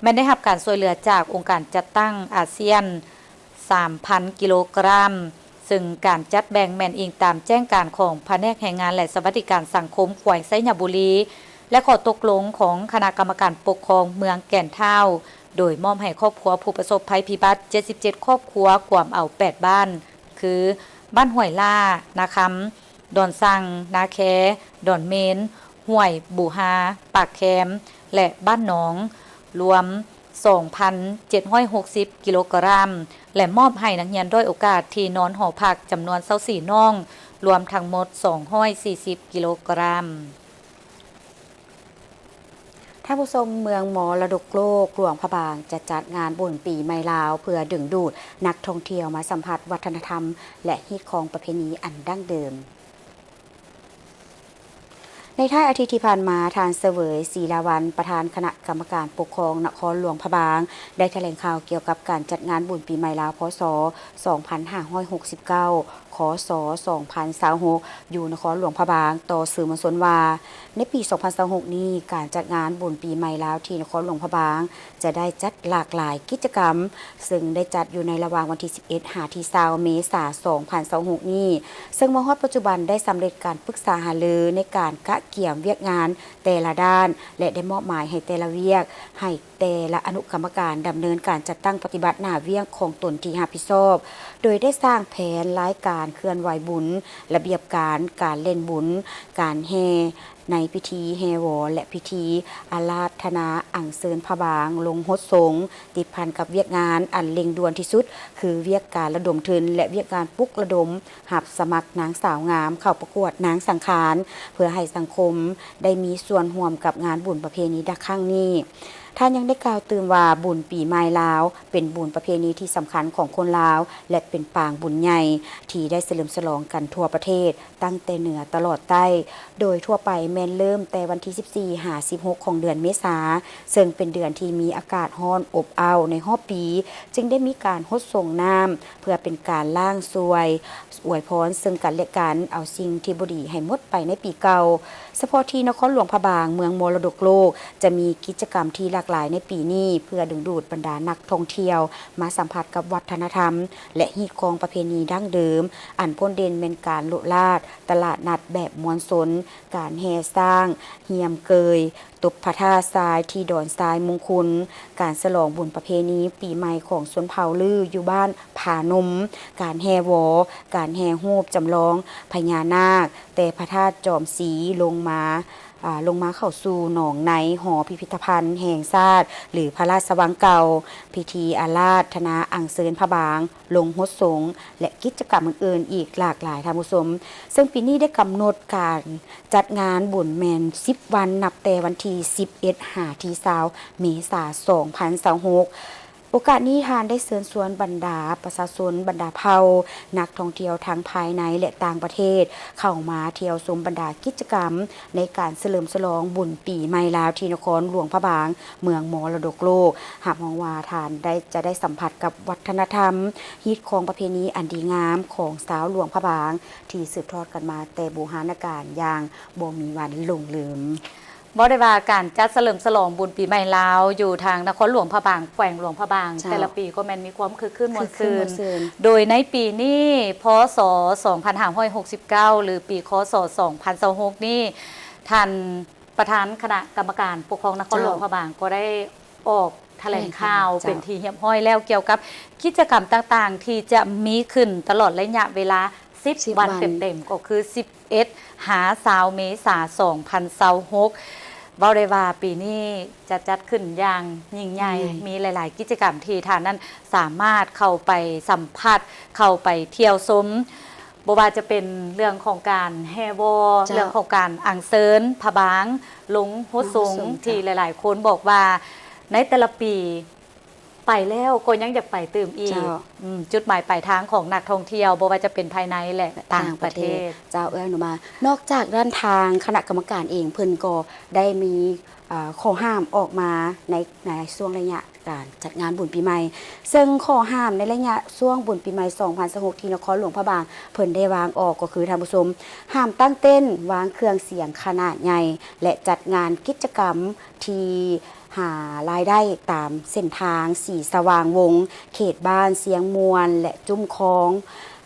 ແມ່ນໄດ້ຮັບການຊ່ວຍເຫຼືອຈາກອົງການຈັດຕັ້ງອາຊຽນ ສາມພັນກິໂລກຣາມ, ເຊິ່ງການຈັດແບ່ງແມ່ນອີງຕາມແຈ້ງການຂອງພະແນກແຮງງານ ແລະ ສະຫວັດດີການສັງຄົມແຂວງໄຊຍະບູລີ ແລະ ຂໍ້ຕົກລົງຂອງຄະນະກຳມະການປົກຄອງເມືອງແກ່ນທ້າວ, ໂດຍມອບໃຫ້ຄອບຄົວຜູ້ປະສົບໄພພິບັດເຈັດສິບເຈັດຄອບຄົວ ກວມເອົາແປດບ້ານ ຄື ບ້ານຫ້ວຍລ້າ, ນາຄຳ, ດອນສັງ, ນາແຄ, ດອນເມນ, ຫ້ວຍບູຮາ, ປາກແຄມ ແລະ ບ້ານໜອງ, ລວມສອງພັນເຈັດຮ້ອຍຫົກສິບກິໂລກຣາມ ແລະ ມອບໃຫ້ນັກຮຽນດ້ອຍໂອກາດທີ່ນອນຫໍພັກຈຳນວນຊາວສີ່ນ້ອງ, ລວມທັງໝົດສອງຮ້ອຍສີ່ສິບກິໂລກຣາມ. ທ່ານຜູ້ຊົມ, ເມືອງມໍລະດົກໂລກຫຼວງພະບາງ ຈະຈັດງານບຸນປີໃໝ່ລາວ ເພື່ອດຶງດູດນັກທ່ອງທ່ຽວມາສຳຜັດວັດທະນະທຳ ແລະ ຮີດຄອງປະເພນີອັນດັ້ງເດີມ. ໃນທ້າຍອາທິດທີ່ຜ່ານມາ, ທ່ານ ສະເຫວີຍ ສີລາວັນ ປະທານຄະນະກຳມະການປົກຄອງນະຄອນຫຼວງພະບາງ ໄດ້ຖະແຫຼງຂ່າວກ່ຽວກັບການຈັດງານບຸນປີໃໝ່ລາວ ພ.ສ. ສອງພັນຫ້າຮ້ອຍຫົກສິບເກົ້າ ຄ.ສ. ສອງພັນຊາວຫົກ ຢູ່ນະຄອນຫຼວງພະບາງ ຕໍ່ສື່ມວນຊົນວ່າ ໃນປີສອງພັນຊາວຫົກນີ້ ການຈັດງານບຸນປີໃໝ່ລາວທີ່ນະຄອນຫຼວງພະບາງ ຈະໄດ້ຈັດຫຼາກຫຼາຍກິດຈະກຳ, ເຊິ່ງໄດ້ຈັດຢູ່ໃນລະຫວ່າງວັນທີສິບເອັດ ຫາ ທີຊາວ ເມສາ ສອງພັນຊາວຫົກນີ້, ເຊິ່ງມາຮອດປັດຈຸບັນໄດ້ສຳເລັດການປຶກສາຫາລືໃນການກະກຽມວຽກງານແຕ່ລະດ້ານ ແລະ ໄດ້ມອບໝາຍໃຫ້ແຕ່ລະວຽກ ໃຫ້ແຕ່ລະອະນຸກຳມະການດຳເນີນການຈັດຕັ້ງປະຕິບັດໜ້າວຽກຂອງຕົນທີ່ຮັບຜິດຊອບ, ໂດຍໄດ້ສ້າງແຜນລາຍການເຄື່ອນໄຫວບຸນ, ລະບຽບການການເລ່ນບຸນ, ການແຫ່ ໃນພິທີແຫ່ວໍ ແລະ ພິທີອາລາທະນາອັນເຊີນພະບາງລົງຫົດສົງ, ຕິດພັນກັບວຽກງານອັນເລັ່ງດ່ວນທີ່ສຸດ ຄືວຽກການລະດົມທຶນ ແລະ ວຽກງານປຸກລະດົມຮັບສະໝັກນາງສາວງາມເຂົ້າປະກວດນາງສັງຂານ ເພື່ອໃຫ້ສັງຄົມໄດ້ມີສ່ວນຮ່ວມກັບງານບຸນປະເພນີໃນຄັ້ງນີ້. ທ່ານຍັງໄດ້ກ່າວຕື່ມວ່າ ບຸນປີໃໝ່ລາວ ເປັນບຸນປະເພນີທີ່ສຳຄັນຂອງຄົນລາວ ແລະ ເປັນປາງບຸນໃຫຍ່ທີ່ໄດ້ສະເຫຼີມສະຫຼອງກັນທົ່ວປະເທດ ຕັ້ງແຕ່ເໜືອຕະຫຼອດໃຕ້, ໂດຍທົ່ວໄປແມ່ນເລີ່ມແຕ່ວັນທີສິບສີ່ ຫາ ສິບຫົກ ຂອງເດືອນເມສາ, ເຊິ່ງເປັນເດືອນທີ່ມີອາກາດຮ້ອນອົບອ້າວໃນຮອບປີ, ຈຶ່ງໄດ້ມີການຫົດສົງນ້ຳ ເພື່ອເປັນການລ້າງຊ່ວຍ ອວຍພອນເຊິ່ງກັນແລະກັນ, ເອົາສິ່ງທີ່ບໍ່ດີໃຫ້ໝົດໄປໃນປີເກົ່າ. ສະເພາະທີ່ນະຄອນຫຼວງພະບາງ ເມືອງມໍລະດົກໂລກ ຈະມີກິດຈະກຳທີ່ຫຼາກຫຼາຍໃນປີນີ້ ເພື່ອດຶງດູດບັນດານັກທ່ອງທ່ຽວມາສຳຜັດກັບວັດທະນະທຳ ແລະ ຮີດຄອງປະເພນີດັ້ງເດີມ, ອັນໂດດເດັ່ນແມ່ນການໂລດລາດ, ຕະຫຼາດນັດແບບມວນຊົນ, ການແຫ່ຊ້າງ, ຮ່ຽມເກີຍ, ຕົບພະທາດຊາຍທີ່ດອນຊາຍມຸງຄຸນ, ການສະຫຼອງບຸນປະເພນີປີໃໝ່ຂອງຊົນເຜົ່າລື້ຢູ່ບ້ານຜາໜຸ່ມ, ການແຫ່ວໍ, ການແຫ່ຮູບຈຳລອງພະຍານາກ ແຕ່ພະທາດຈອມສີລົງມາ ອາ ລົງມາເຂົ້າສູ່ໜອງໃນຫໍພິພິທະພັນແຫ່ງຊາດ ຫຼື ພະລາຊະວັງເກົ່າ, ພິທີອາລາທະນາອັນເຊີນພະບາງ ລົງຫົດສົງ ແລະ ກິດຈະກຳອື່ນໆອີກຫຼາກຫຼາຍ, ທ່ານຜູ້ຊົມ. ເຊິ່ງປີນີ້ໄດ້ກຳນົດການຈັດງານບຸນແມ່ນສິບວັນ ນັບແຕ່ວັນທີສິບເອັດ ຫາ ທີຊາວ ເມສາ ສອງພັນຊາວຫົກ. ໂອກາດນີ້ ທ່ານໄດ້ເຊີນຊວນບັນດາປະຊາຊົນ, ບັນດາເຜົ່າ, ນັກທ່ອງທ່ຽວທັງພາຍໃນ ແລະ ຕ່າງປະເທດ ເຂົ້າມາທ່ຽວຊົມບັນດາກິດຈະກຳໃນການສະເຫຼີມສະຫຼອງບຸນປີໃໝ່ລາວທີ່ນະຄອນຫຼວງພະບາງ ເມືອງມໍລະດົກໂລກ. ຮັບຮອງວ່າທ່ານໄດ້ ຈະໄດ້ສຳຜັດກັບວັດທະນະທຳ, ຮີດຄອງປະເພນີອັນດີງາມຂອງຊາວຫຼວງພະບາງ ທີ່ສືບທອດກັນມາແຕ່ບູຮານະການຢ່າງບໍ່ມີວັນຫຼົງລືມ. ເວົ້າໄດ້ວ່າການຈັດສະເຫຼີມສະຫຼອງບຸນປີໃໝ່ລາວຢູ່ທາງນະຄອນຫຼວງພະບາງ ແຂວງຫຼວງພະບາງ ເຈົ້າ ແຕ່ລະປີກໍແມ່ນມີຄວາມຄຶກຄື້ນມ່ວນຊື່ນ ຄຶກຄື້ນມ່ວນຊື່ນ ໂດຍໃນປີນີ້ ພ.ສ. ສອງພັນຫ້າຮ້ອຍຫົກສິບເກົ້າ ຫຼື ປີ ຄ.ສ. ສອງພັນຊາວຫົກນີ້ ທ່ານປະທານຄະນະກຳມະການປົກຄອງນະຄອນຫຼວງພະບາງ ເຈົ້າ ກໍໄດ້ອອກຖະແຫຼງຂ່າວ ຖະແຫຼງຂ່າວ ເປັນທີ່ຮຽບຮ້ອຍແລ້ວ ກ່ຽວກັບກິດຈະກຳຕ່າງໆ ທີ່ຈະມີຂຶ້ນຕະຫຼອດໄລຍະເວລາສິບ ສິບວັນ ວັນເຕັມໆ ກໍຄືສິບ ເອັດ ຫາ ຊາວ ເມສາ ສອງພັນຊາວຫົກ ເວົ້າໄດ້ວ່າປີນີ້ຈະຈັດຂຶ້ນຢ່າງຍິ່ງໃຫຍ່ ຍິ່ງໃຫຍ່ ມີຫຼາຍໆກິດຈະກຳທີ່ທ່ານນັ້ນສາມາດເຂົ້າໄປສຳຜັດ ເຂົ້າໄປທ່ຽວຊົມ ບໍ່ວ່າຈະເປັນເລື່ອງຂອງການແຫ່ວໍ້ ເຈົ້າ ເລື່ອງຂອງການອັນເຊີນພະບາງ ລົງຫົດສົງ ລົງຫົດສົງ ທີ່ ເຈົ້າ ຫຼາຍໆຄົນບອກວ່າໃນແຕ່ລະປີ ໄປແລ້ວກໍຍັງຢາກໄປຕື່ມອີກ ເຈົ້າ ອືມ ຈຸດໝາຍປາຍທາງຂອງນັກທ່ອງທ່ຽວ ບໍ່ວ່າຈະເປັນພາຍໃນ ແລະ ຕ່າງປະເທດ ຕ່າງປະເທດ ເຈົ້າ ເອື້ອຍອະນຸມາ ນອກຈາກນັ້ນ ທາງຄະນະກຳມະການເອງ ເພິ່ນກໍໄດ້ມີ ເອີ ຂໍ້ຫ້າມອອກມາໃນ ໃນຊ່ວງໄລຍະການຈັດງານບຸນປີໃໝ່ ເຊິ່ງຂໍ້ຫ້າມໃນໄລຍະຊ່ວງບຸນປີໃໝ່ ສອງພັນຊາວຫົກ ທີ່ນະຄອນຫຼວງພະບາງ ເພິ່ນໄດ້ວາງອອກ ກໍຄື ທ່ານຜູ້ຊົມ ຫ້າມຕັ້ງເຕັ້ນ ວາງເຄື່ອງສຽງຂະໜາດໃຫຍ່ ແລະ ຈັດງານກິດຈະກຳທີ່ ຫາລາຍໄດ້ຕາມເສັ້ນທາງ ສີສະຫວ່າງວົງ ເຂດບ້ານຊຽງມ່ວນ ແລະ ຈຸ້ມຄອງ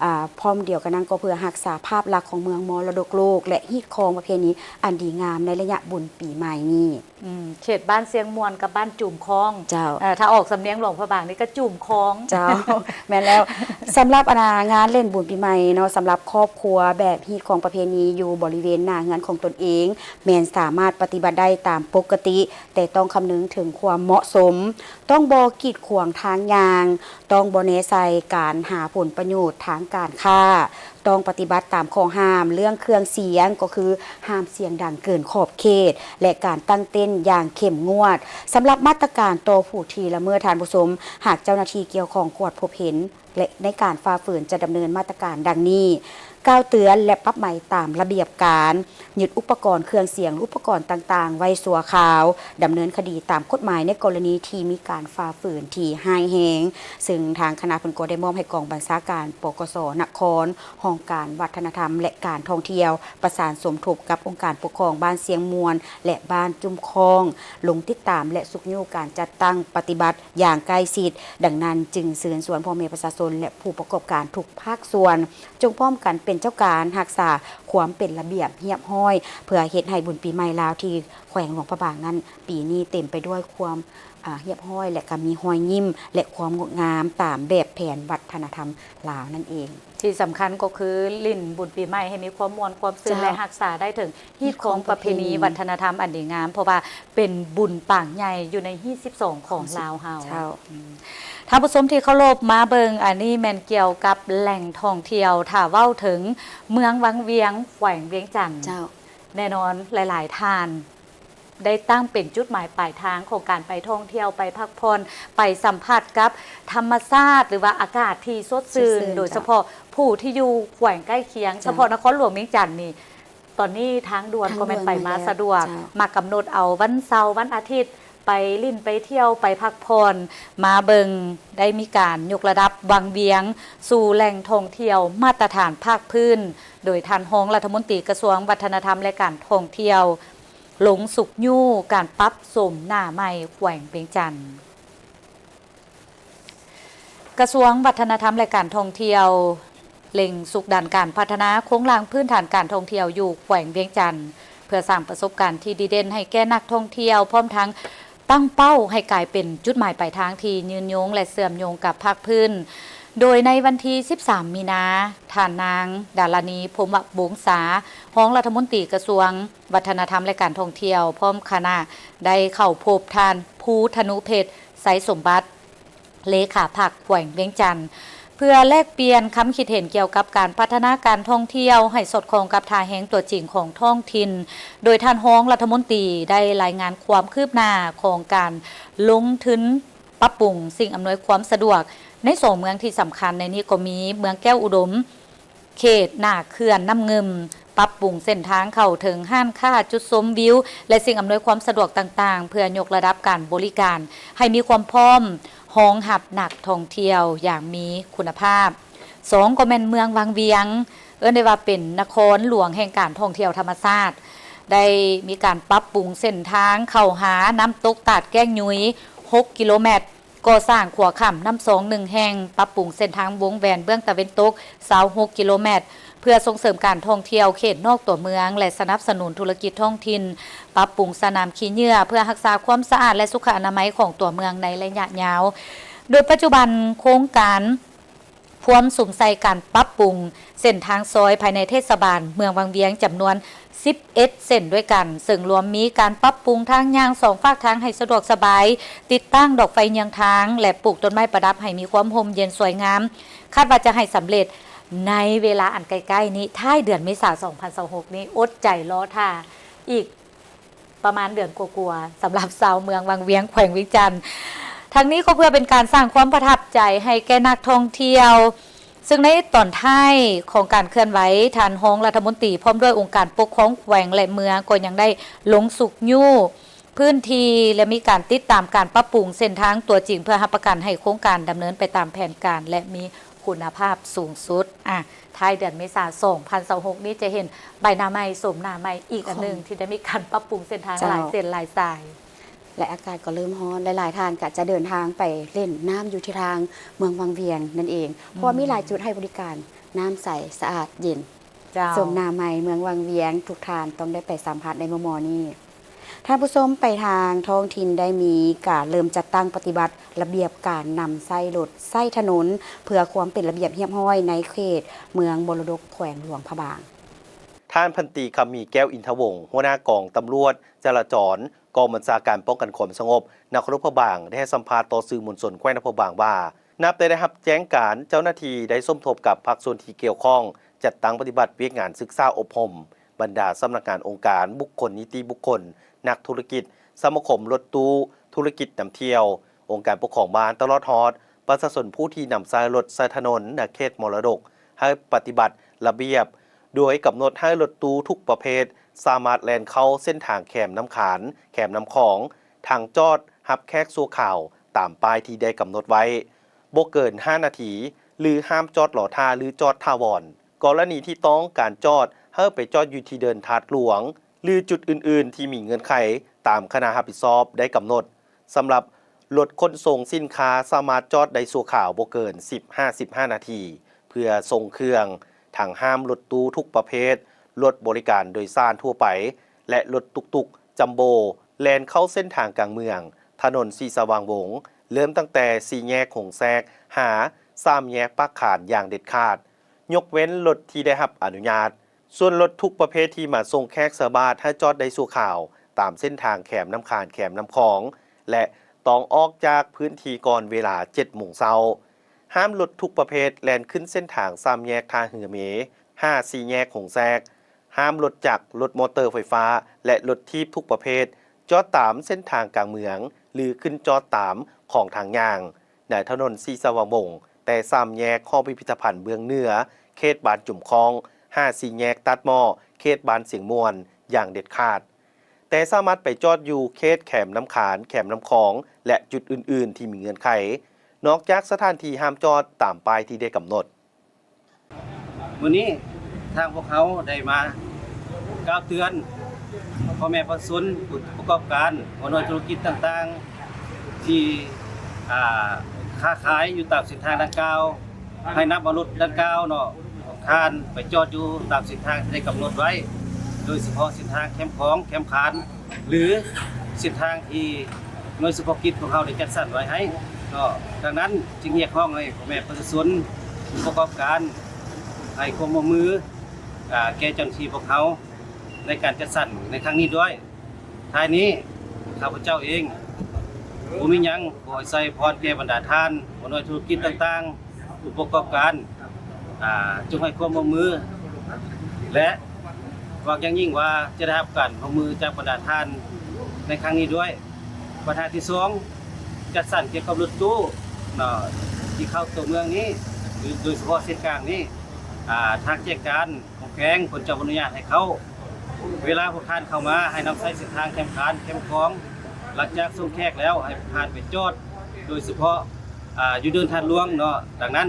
ອາ ພ້ອມດຽວກັນນັ້ນກໍເພື່ອຮັກສາພາບລັກຂອງເມືອງມໍລະດົກໂລກ ແລະ ຮີດຄອງປະເພນີອັນດີງາມໃນໄລຍະບຸນປີໃໝ່ນີ້. ອືມ ເຂດບ້ານຊຽງມ່ວນກັບບ້ານຈຸ້ມຄອງ. ເຈົ້າ. ເອີ ຖ້າອອກສຳນຽງຫຼວງພະບາງນີ້ກໍຈຸ້ມຄອງ. ເຈົ້າ ແມ່ນແລ້ວ. ສຳລັບ ອັນນາ ງານຫຼິ້ນບຸນປີໃໝ່ເນາະ ສຳລັບຄອບຄົວແບບຮີດຄອງປະເພນີຢູ່ບໍລິເວນໜ້າເຮືອນຂອງຕົນເອງ ແມ່ນສາມາດປະຕິບັດໄດ້ຕາມປົກກະຕິ ແຕ່ຕ້ອງຄຳນຶງເຖິງຄວາມເໝາະສົມ, ຕ້ອງບໍ່ກີດຂວາງທາງຍ່າງ, ຕ້ອງບໍ່ແນໃສ່ການຫາຜົນປະໂຫຍດທາງການຄ້າ, ຕ້ອງປະຕິບັດຕາມຂໍ້ຫ້າມເລື່ອງເຄື່ອງສຽງ, ກໍຄືຫ້າມສຽງດັງເກີນຂອບເຂດ ແລະ ການຕັ້ງເຕັ້ນຢ່າງເຂັ້ມງວດ. ສຳລັບມາດຕະການຕໍ່ຜູ້ທີ່ລະເມີດ, ທ່ານຜູ້ຊົມ, ຫາກເຈົ້າໜ້າທີ່ກ່ຽວຂ້ອງກວດພົບເຫັນ ແລະ ໃນການຝ່າຝືນຈະດຳເນີນມາດຕະການດັ່ງນີ້: ກ່າວເຕືອນ ແລະ ປັບໃໝຕາມລະບຽບການ, ຍຶດອຸປະກອນເຄື່ອງສຽງ ຫຼື ອຸປະກອນຕ່າງໆໄວ້ຊົ່ວຄາວ, ດຳເນີນຄະດີຕາມກົດໝາຍໃນກໍລະນີທີ່ມີການຝ່າຝືນທີ່ຮ້າຍແຮງ, ເຊິ່ງທາງຄະນະເພິ່ນກໍໄດ້ມອບໃຫ້ກອງບັນຊາການ ປກສ ນະຄອນ, ຫ້ອງການວັດທະນະທຳ ແລະ ການທ່ອງທ່ຽວ ປະສານສົມທົບກັບອົງການປົກຄອງບ້ານຊຽງມ່ວນ ແລະ ບ້ານຈຸ້ມຄອງ ລົງຕິດຕາມ ແລະ ຊຸກຍູ້ການຈັດຕັ້ງປະຕິບັດ ຢ່າງໃກ້ຊິດ. ດັ່ງນັ້ນຈຶ່ງເຊີນຊວນພໍ່ແມ່ປະຊາຊົນ ແລະ ຜູ້ປະກອບການທຸກພາກສ່ວນ ຈົ່ງພ້ອມກັນເປັນເຈົ້າການຮັກສາຄວາມເປັນລະບຽບຮຽບຮ້ອຍ ເພື່ອເຮັດໃຫ້ບຸນປີໃໝ່ລາວທີ່ແຂວງຫຼວງພະບາງນັ້ນ ປີນີ້ເຕັມໄປດ້ວຍຄວາມ ອາ ຮຽບຮ້ອຍ ແລະ ກໍມີຮອຍຍິ້ມ ແລະ ຄວາມງົດງາມຕາມແບບແຜນວັດທະນະທຳລາວນັ້ນເອງ. ທີ່ສຳຄັນກໍຄືຫຼິ້ນບຸນປີໃໝ່ໃຫ້ມີຄວາມມ່ວນຄວາມຊື່ນ ເຈົ້າ ແລະ ຮັກສາໄດ້ເຖິງຮີດຄອງປະເພນີ ຮີດຄອງປະເພນີ ວັດທະນະທຳອັນດີງາມ ເພາະວ່າເປັນບຸນປາງໃຫຍ່ຢູ່ໃນຮີດສິບສອງຂອງລາວເຮົາ. ເຈົ້າ. ອືມ ທ່ານຜູ້ຊົມທີ່ເຄົາລົບ, ມາເບິ່ງ ອັນນີ້ແມ່ນກ່ຽວກັບແຫຼ່ງທ່ອງທ່ຽວ. ຖ້າເວົ້າເຖິງເມືອງວັງວຽງ ແຂວງວຽງຈັນ, ເຈົ້າ ແນ່ນອນຫຼາຍໆທ່ານ ໄດ້ຕັ້ງເປັນຈຸດໝາຍປາຍທາງຂອງການໄປທ່ອງທ່ຽວ, ໄປພັກຜ່ອນ, ໄປສຳຜັດກັບທຳມະຊາດ ຫຼືວ່າອາກາດທີ່ສົດຊື່ນ, ສົດຊື່ນ ໂດຍສະເພາະຜູ້ທີ່ຢູ່ແຂວງໃກ້ຄຽງ, ເຈົ້າ ສະເພາະນະຄອນຫຼວງວຽງຈັນນີ້ ຕອນນີ້ທາງດ່ວນກໍແມ່ນໄປມາສະດວກ, ທາງດ່ວນມາແລ້ວ ເຈົ້າ ມາກຳນົດເອົາວັນເສົາ, ວັນອາທິດ ໄປຫຼິ້ນໄປທ່ຽວ, ໄປພັກຜ່ອນ. ມາເບິ່ງ ໄດ້ມີການຍົກລະດັບວັງວຽງສູ່ແຫຼ່ງທ່ອງທ່ຽວມາດຕະຖານພາກພື້ນ ໂດຍທ່ານຮອງລັດຖະມົນຕີກະຊວງວັດທະນະທຳ ແລະ ການທ່ອງທ່ຽວ ລົງຊຸກຍູ້ການປັບໂສມໜ້າໃໝ່ແຂວງວຽງຈັນ. ກະຊວງວັດທະນະທຳ ແລະ ການທ່ອງທ່ຽວ ເລັ່ງຊຸກດັນການພັດທະນາໂຄງລ່າງພື້ນຖານການທ່ອງທ່ຽວຢູ່ແຂວງວຽງຈັນ ເພື່ອສ້າງປະສົບການທີ່ດີເດັ່ນໃຫ້ແກ່ນັກທ່ອງທ່ຽວ, ພ້ອມທັງຕັ້ງເປົ້າໃຫ້ກາຍເປັນຈຸດໝາຍປາຍທາງທີ່ຍືນຍົງ ແລະ ເຊື່ອມໂຍງກັບພາກພື້ນ. ໂດຍໃນວັນທີສິບສາມ ມີນາ, ທ່ານນາງ ດາລານີ ພົມວະວົງສາ, ຮອງລັດຖະມົນຕີກະຊວງ ວັດທະນະທຳ ແລະ ການທ່ອງທ່ຽວ ພ້ອມຄະນະ ໄດ້ເຂົ້າພົບທ່ານ ພູທະນຸເພັດ ໄຊສົມບັດ ເລຂາພັກແຂວງວຽງຈັນ ເພື່ອແລກປ່ຽນຄຳຄິດເຫັນກ່ຽວກັບການພັດທະນາການທ່ອງທ່ຽວໃຫ້ສອດຄ່ອງກັບທ່າແຮງຕົວຈິງຂອງທ້ອງຖິ່ນ, ໂດຍທ່ານຮອງລັດຖະມົນຕີໄດ້ລາຍງານຄວາມຄືບໜ້າຂອງການລົງທຶນປັບປຸງສິ່ງອຳນວຍຄວາມສະດວກໃນສອງເມືອງທີ່ສຳຄັນ, ໃນນີ້ກໍມີເມືອງແກ້ວອຸດົມ ເຂດໜ້າເຂື່ອນນ້ຳງື່ມ, ປັບປຸງເສັ້ນທາງເຂົ້າເຖິງຮ້ານຄ້າ, ຈຸດຊົມວິວ ແລະ ສິ່ງອຳນວຍຄວາມສະດວກຕ່າງໆ ເພື່ອຍົກລະດັບການບໍລິການໃຫ້ມີຄວາມພ້ອມຮອງຮັບນັກທ່ອງທ່ຽວຢ່າງມີຄຸນນະພາບ. ສອງ ກໍແມ່ນເມືອງວັງວຽງ, ເອີ້ນໄດ້ວ່າເປັນນະຄອນຫຼວງແຫ່ງການທ່ອງທ່ຽວທຳມະຊາດ. ໄດ້ມີການປັບປຸງເສັ້ນທາງເຂົ້າຫານ້ຳຕົກຕາດແກ້ງຍຸຍ ຫົກກິໂລແມັດ, ກໍ່ສ້າງຂົວຂ້າມນ້ຳຊອງໜຶ່ງແຫ່ງ, ປັບປຸງເສັ້ນທາງວົງແຫວນເບື້ອງຕາເວັນຕົກ ຊາວຫົກກິໂລແມັດ ເພື່ອສົ່ງເສີມການທ່ອງທ່ຽວເຂດນອກຕົວເມືອງ ແລະ ສະໜັບສະໜູນທຸລະກິດທ້ອງຖິ່ນ, ປັບປຸງສະໜາມຂີ້ເຫຍື້ອເພື່ອຮັກສາຄວາມສະອາດ ແລະ ສຸຂະອະນາໄມຂອງຕົວເມືອງໃນໄລຍະຍາວ. ໂດຍປັດຈຸບັນໂຄງການພວມສຸມໃສ່ການປັບປຸງເສັ້ນທາງຊອຍພາຍໃນເທດສະບານເມືອງວັງວຽງຈຳນວນ ສິບເອັດເສັ້ນດ້ວຍກັນ, ເຊິ່ງລວມມີການປັບປຸງທາງຍ່າງສອງຟາກທາງໃຫ້ສະດວກສະບາຍ, ຕິດຕັ້ງດອກໄຟເຍືອງທາງ ແລະ ປູກຕົ້ນໄມ້ປະດັບໃຫ້ມີຄວາມຮົ່ມເຢັນສວຍງາມ. ຄາດວ່າຈະໃຫ້ສຳເລັດໃນເວລາອັນໃກ້ໆນີ້, ທ້າຍເດືອນເມສາ ສອງພັນຊາວຫົກນີ້. ອົດໃຈລໍຖ້າອີກປະມານເດືອນກວ່າໆ ສຳລັບຊາວເມືອງວັງວຽງ ແຂວງວຽງຈັນ. ທັງນີ້ກໍເພື່ອເປັນການສ້າງຄວາມປະທັບໃຈໃຫ້ແກ່ນັກທ່ອງທ່ຽວ. ເຊິ່ງໃນຕອນທ້າຍຂອງການເຄື່ອນໄຫວ, ທ່ານຮອງລັດຖະມົນຕີ ພ້ອມດ້ວຍອົງການປົກຄອງແຂວງ ແລະ ເມືອງ ກໍຍັງໄດ້ລົງຊຸກຍູ້ພື້ນທີ່ ແລະ ມີການຕິດຕາມການປັບປຸງເສັ້ນທາງຕົວຈິງ ເພື່ອຮັບປະກັນໃຫ້ໂຄງການດຳເນີນໄປຕາມແຜນການ ແລະ ມີຄຸນນະພາບສູງສຸດ. ອາ ທ້າຍເດືອນເມສາ ສອງພັນຊາວຫົກນີ້ ຈະເຫັນໃບໜ້າໃໝ່ ໂສມໜ້າໃໝ່ອີກອັນໜຶ່ງ ຂອງ ທີ່ໄດ້ມີການປັບປຸງເສັ້ນທາງ ເຈົ້າ ຫຼາຍເສັ້ນຫຼາຍສາຍ. ແລະ ອາກາດກໍເລີ່ມຮ້ອນ, ຫຼາຍໆທ່ານກໍຈະເດີນທາງໄປຫຼິ້ນນ້ຳຢູ່ທີ່ທາງເມືອງວັງວຽງນັ້ນເອງ, ເພາະວ່າ ອືມ ມີຫຼາຍຈຸດໃຫ້ບໍລິການ, ນ້ຳໃສ, ສະອາດ, ເຢັນ, ເຈົ້າ ສົມໜ້າໃໝ່ເມືອງວັງວຽງ, ທຸກທ່ານຕ້ອງໄດ້ໄປສຳຜັດໃນມໍ່ໆນີ້. ທ່ານຜູ້ຊົມ, ໄປທາງທ້ອງຖິ່ນໄດ້ມີການເລີ່ມຈັດຕັ້ງປະຕິບັດລະບຽບການນຳໃຊ້ລົດໃຊ້ຖະໜົນ ເພື່ອຄວາມເປັນລະບຽບຮຽບຮ້ອຍໃນເຂດເມືອງມໍລະດົກແຂວງຫຼວງພະບາງ. ທ່ານພັນຕີ ຄຳມີ ແກ້ວອິນທະວົງ ຫົວໜ້າກອງຕຳຫຼວດຈະລາຈອນ ກອງບັນຊາການປ້ອງກັນຄວາມສະຫງົບນະຄອນຫຼວງພະບາງ ໄດ້ໃຫ້ສຳພາດຕໍ່ສື່ມວນຊົນແຂວງຫຼວງພະບາງວ່າ ນັບແຕ່ໄດ້ຮັບແຈ້ງການ, ເຈົ້າໜ້າທີ່ໄດ້ສົມທົບກັບພາກສ່ວນທີ່ກ່ຽວຂ້ອງ ຈັດຕັ້ງປະຕິບັດວຽກງານສຶກສາອົບຮົມບັນດາສຳນັກງານ, ອົງການ, ບຸກຄົນ, ນິຕິບຸກຄົນ, ນັກທຸລະກິດ, ສະມາຄົມລົດຕູ້, ທຸລະກິດນຳທ່ຽວ, ອົງການປົກຄອງບ້ານ ຕະຫຼອດຮອດປະຊາຊົນຜູ້ທີ່ນຳໃຊ້ລົດໃຊ້ຖະໜົນໃນເຂດມໍລະດົກ ໃຫ້ປະຕິບັດລະບຽບ ໂດຍກຳນົດໃຫ້ລົດຕູ້ທຸກປະເພດສາມາດແລ່ນເຂົ້າເສັ້ນທາງແຄມນ້ຳຄານ, ແຄມນ້ຳຂອງ, ທາງຈອດຮັບແຂກຊົ່ວຄາວຕາມປ້າຍທີ່ໄດ້ກຳນົດໄວ້ ບໍ່ເກີນຫ້ານາທີ ຫຼື ຫ້າມຈອດລໍຖ້າ ຫຼື ຈອດຖາວອນ. ກໍລະນີທີ່ຕ້ອງການຈອດ ໃຫ້ໄປຈອດຢູ່ທີ່ເດີ່ນທາດຫຼວງ ຫຼື ຈຸດອື່ນໆທີ່ມີເງື່ອນໄຂຕາມຄະນະຮັບຜິດຊອບໄດ້ກຳນົດ. ສຳລັບລົດຂົນສົ່ງສິນຄ້າສາມາດຈອດໄດ້ຊົ່ວຄາວບໍ່ເກີນສິບຫາສິບຫ້ານາທີ ເພື່ອສົ່ງເຄື່ອງ, ທັງຫ້າມລົດຕູ້ທຸກປະເພດ, ລົດບໍລິການໂດຍສານທົ່ວໄປ ແລະ ລົດຕຸກຕຸກ, ຈຳໂບ ແລ່ນເຂົ້າເສັ້ນທາງກາງເມືອງ, ຖະໜົນສີສະຫວ່າງວົງ, ເລີ່ມຕັ້ງແຕ່ສີ່ແຍກຫົງແຊກ ຫາ ສາມແຍກປາກຄານຢ່າງເດັດຂາດ, ຍົກເວັ້ນລົດທີ່ໄດ້ຮັບອະນຸຍາດ. ສ່ວນລົດທຸກປະເພດທີ່ມາສົ່ງແຂກສາມາດໃຫ້ຈອດໄດ້ຊົ່ວຄາວຕາມເສັ້ນທາງແຄມນ້ຳຄານ, ແຄມນ້ຳຂອງ ແລະ ຕ້ອງອອກຈາກພື້ນທີ່ກ່ອນເວລາເຈັດໂມງເຊົ້າ. ຫ້າມລົດທຸກປະເພດແລ່ນຂຶ້ນເສັ້ນທາງສາມແຍກທ່າເຮືອເມ ຫາ ສີ່ແຍກຫົງແຊກ. ຫ້າມລົດຈັກ, ລົດມໍເຕີໄຟຟ້າ ແລະ ລົດຖີບທຸກປະເພດຈອດຕາມເສັ້ນທາງກາງເມືອງ ຫຼື ຂຶ້ນຈອດຕາມຂອງທາງຍ່າງ ໃນຖະໜົນສີສະຫວ່າງວົງ ແຕ່ສາມແຍກຫໍພິພິທະພັນເບື້ອງເໜືອ ເຂດບ້ານຈຸມຄ້ອງ ຫາ ສີ່ແຍກຕາດໝໍ້ ເຂດບ້ານຊຽງມ່ວນ ຢ່າງເດັດຂາດ, ແຕ່ສາມາດໄປຈອດຢູ່ເຂດແຄມນ້ຳຄານ, ແຄມນ້ຳຂອງ ແລະ ຈຸດອື່ນໆທີ່ມີເງື່ອນໄຂ ນອກຈາກສະຖານທີ່ຫ້າມຈອດຕາມປ້າຍທີ່ໄດ້ກຳນົດ. ມື້ນີ້ທາງພວກເຮົາໄດ້ມາກ່າວເຕືອນພໍ່ແມ່ປະຊາຊົນ, ຜູ້ປະກອບການ, ຫົວໜ່ວຍທຸລະກິດຕ່າງໆ ທີ່ ອ່າ ຄ້າຂາຍຢູ່ຕາມເສັ້ນທາງດັ່ງກ່າວ ໃຫ້ນຳເອົາລົດດັ່ງກ່າວເນາະ ຂອງທ່ານໄປຈອດຢູ່ຕາມເສັ້ນທາງທີ່ໄດ້ກຳນົດໄວ້, ໂດຍສະເພາະເສັ້ນທາງແຄມຂອງ, ແຄມຄານ ຫຼື ເສັ້ນທາງທີ່ໜ່ວຍສະເພາະກິດຂອງເຮົາໄດ້ຈັດສັນໄວ້ໃຫ້ເນາະ. ດັ່ງນັ້ນຈຶ່ງຮຽກຮ້ອງໃຫ້ພໍ່ແມ່ປະຊາຊົນ, ຜູ້ປະກອບການ ໃຫ້ຄວາມຮ່ວມມື ອ່າ ແກ່ເຈົ້າໜ້າທີ່ພວກເຮົາໃນການຈັດສັນໃນຄັ້ງນີ້ດ້ວຍ. ທ້າຍນີ້ ຂ້າພະເຈົ້າເອງບໍ່ມີຫຍັງ, ຂໍອວຍໄຊພອນແກ່ບັນດາທ່ານ ຫົວໜ່ວຍທຸລະກິດຕ່າງໆ, ຜູ້ປະກອບການ ອ່າ ຈົ່ງໃຫ້ຄວາມຮ່ວມມື ແລະ ຫວັງຢ່າງຍິ່ງວ່າຈະໄດ້ຮັບການຮ່ວມມືຈາກບັນດາທ່ານໃນຄັ້ງນີ້ດ້ວຍ. ບັນຫາທີສອງ ຈັດສັນກ່ຽວກັບລົດຕູ້ເນາະ ທີ່ເຂົ້າຕົວເມືອງນີ້ ໂດຍສະເພາະເສັ້ນກາງນີ້ ອ່າ ທາງແຈ້ງການຂອງແຂວງເພິ່ນຈະບໍ່ອະນຸຍາດໃຫ້ເຂົ້າ. ເວລາພວກທ່ານເຂົ້າມາ ໃຫ້ນຳໃຊ້ເສັ້ນທາງແຄມຄານ, ແຄມຂອງ. ຫຼັງຈາກສົ່ງແຂກແລ້ວ ໃຫ້ພວກທ່ານໄປຈອດ ໂດຍສະເພາະ ອ່າ ຢູ່ເດີ່ນທາດຫຼວງເນາະ. ດັ່ງນັ້ນ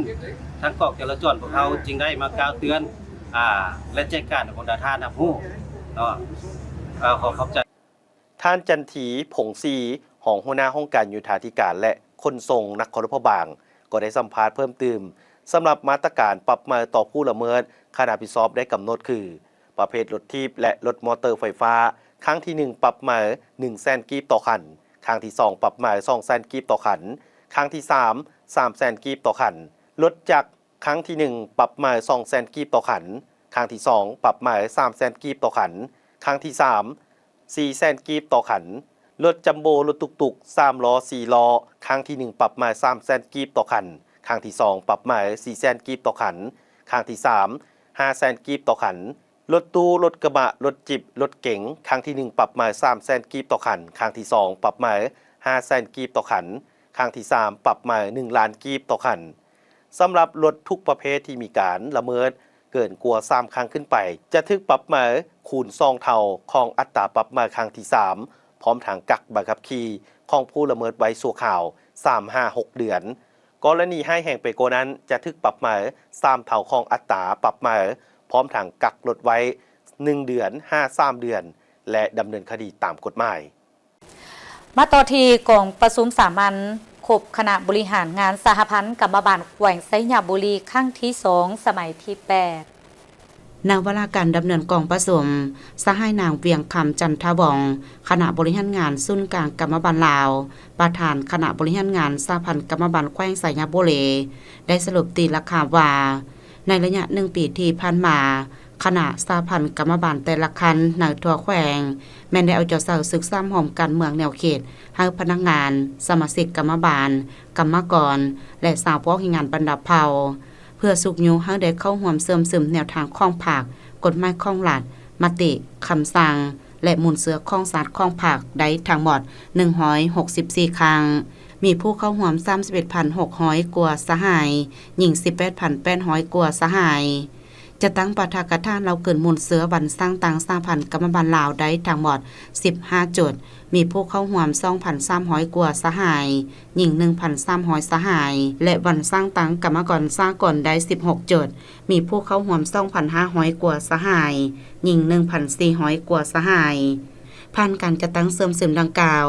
ທາງກອງຈະລາຈອນພວກເຮົາຈຶ່ງໄດ້ມາກ່າວເຕືອນ ອ່າ ແລະ ແຈ້ງການໃຫ້ບັນດາທ່ານຮັບຮູ້ເນາະ. ເອີ ຂໍຂອບໃຈ. ທ່ານ ຈັນທີ ພົງສີ ຮອງຫົວໜ້າຫ້ອງການໂຍທາທິການ ແລະ ຂົນສົ່ງນະຄອນຫຼວງພະບາງ ກໍໄດ້ສຳພາດເພີ່ມຕື່ມ ສຳລັບມາດຕະການປັບໃໝຕໍ່ຜູ້ລະເມີດ ຂັ້ນຮັບຜິດຊອບໄດ້ກຳນົດຄື ປະເພດລົດຖີບ ແລະ ລົດມໍເຕີໄຟຟ້າ ຄັ້ງທີໜຶ່ງ ປັບໃໝໜຶ່ງແສນກີບຕໍ່ຄັນ, ຄັ້ງທີສອງ ປັບໃໝສອງແສນກີບຕໍ່ຄັນ, ຄັ້ງທີສາມ ສາມແສນກີບຕໍ່ຄັນ, ລົດຈັກ ຄັ້ງທີໜຶ່ງ ປັບໃໝສອງແສນກີບຕໍ່ຄັນ, ຄັ້ງທີສອງ ປັບໃໝສາມແສນກີບຕໍ່ຄັນ, ຄັ້ງທີສາມ ສີ່ແສນກີບຕໍ່ຄັນ, ລົດຈັມໂບ້ ລົດຕຸກໆ ສາມລໍ້ ສີ່ລໍ້ ຄັ້ງທີໜຶ່ງ ປັບໃໝສາມແສນກີບຕໍ່ຄັນ, ຄັ້ງທີສອງ ປັບໃໝສີ່ແສນກີບຕໍ່ຄັນ, ຄັ້ງທີສາມ ຫ້າແສນກີບຕໍ່ຄັນ, ລົດຕູ້ ລົດກະບະ ລົດຈິບ ລົດເກັງ ຄັ້ງທີໜຶ່ງ ປັບໃໝສາມແສນກີບຕໍ່ຄັນ, ຄັ້ງທີສອງ ປັບໃໝຫ້າແສນກີບຕໍ່ຄັນ, ຄັ້ງທີສາມ ປັບໃໝໜຶ່ງລ້ານກີບຕໍ່ຄັນ. ສຳລັບລົດທຸກປະເພດທີ່ມີການລະເມີດເກີນກວ່າສາມຄັ້ງຂຶ້ນໄປ ຈະຖືກປັບໃໝຄູນສອງເທົ່າຂອງອັດຕາປັບໃໝຄັ້ງທີສາມ ພ້ອມທັງກັກໃບຂັບຂີ່ຂອງຜູ້ລະເມີດໄວ້ຊົ່ວຄາວສາມຫາຫົກເດືອນ. ກໍລະນີຮ້າຍແຮງໄປກວ່ານັ້ນ ຈະຖືກປັບໃໝສາມເທົ່າຂອງອັດຕາປັບໃໝ ພ້ອມທັງກັກລົດໄວ້ໜຶ່ງເດືອນຫາສາມເດືອນ ແລະ ດຳເນີນຄະດີຕາມກົດໝາຍ. ມາຕໍ່ທີ່ກອງປະຊຸມສາມັນຄົບຄະນະບໍລິຫານງານສະຫະພັນກຳມະບານແຂວງໄຊຍະບູລີ ຄັ້ງທີສອງ ສະໄໝທີແປດ. ໃນວາລະການດຳເນີນກອງປະຊຸມ, ສະຫາຍນາງ ວຽງຄຳ ຈັນທະວອງ ຄະນະບໍລິຫານງານສູນກາງກຳມະບານລາວ, ປະທານຄະນະບໍລິຫານງານສະຫະພັນກຳມະບານແຂວງໄຊຍະບູລີ ໄດ້ສະຫຼຸບຕີລາຄາວ່າ, ໃນໄລຍະໜຶ່ງປີທີ່ຜ່ານມາ, ຄະນະສະຫະພັນກຳມະບານແຕ່ລະຂັ້ນໃນທົ່ວແຂວງ ແມ່ນໄດ້ເອົາໃຈໃສ່ສຶກຊ້ອມໂຮມການເມືອງແນວຄິດໃຫ້ພະນັກງານ, ສະມາຊິກກຳມະບານ, ກຳມະກອນ ແລະ ຊາວພາກແຮງງານບັນດາເຜົ່າ ເພື່ອຊຸກຍູ້ໃຫ້ໄດ້ເຂົ້າຮ່ວມເຊື່ອມຊຶມແນວທາງຂອງພັກ, ກົດໝາຍຂອງລັດ, ມະຕິ, ຄຳສັ່ງ ແລະ ມູນເຊື້ອຂອງຊາດຂອງພັກໄດ້ທັງໝົດໜຶ່ງຮ້ອຍຫົກສິບສີ່ຄັ້ງ, ມີຜູ້ເຂົ້າຮ່ວມສາມສິບເອັດພັນຫົກຮ້ອຍກວ່າສະຫາຍ, ຍິງສິບແປດພັນແປດຮ້ອຍກວ່າສະຫາຍ. ຈັດຕັ້ງປາຖະກະຖາເລົ່າຄືນມູນເຊື້ອວັນສ້າງຕັ້ງສະຫະພັນກຳມະບານລາວໄດ້ທັງໝົດສິບຫ້າຈຸດ, ມີຜູ້ເຂົ້າຮ່ວມສອງພັນສາມຮ້ອຍກວ່າສະຫາຍ, ຍິງໜຶ່ງພັນສາມຮ້ອຍສະຫາຍ ແລະ ວັນສ້າງຕັ້ງກຳມະກອນສາກົນໄດ້ສິບຫົກຈຸດ, ມີຜູ້ເຂົ້າຮ່ວມສອງພັນຫ້າຮ້ອຍກວ່າສະຫາຍ, ຍິງໜຶ່ງພັນສີ່ຮ້ອຍກວ່າສະຫາຍ. ຜ່ານການຈັດຕັ້ງເຊື່ອມຊຶມດັ່ງກ່າວ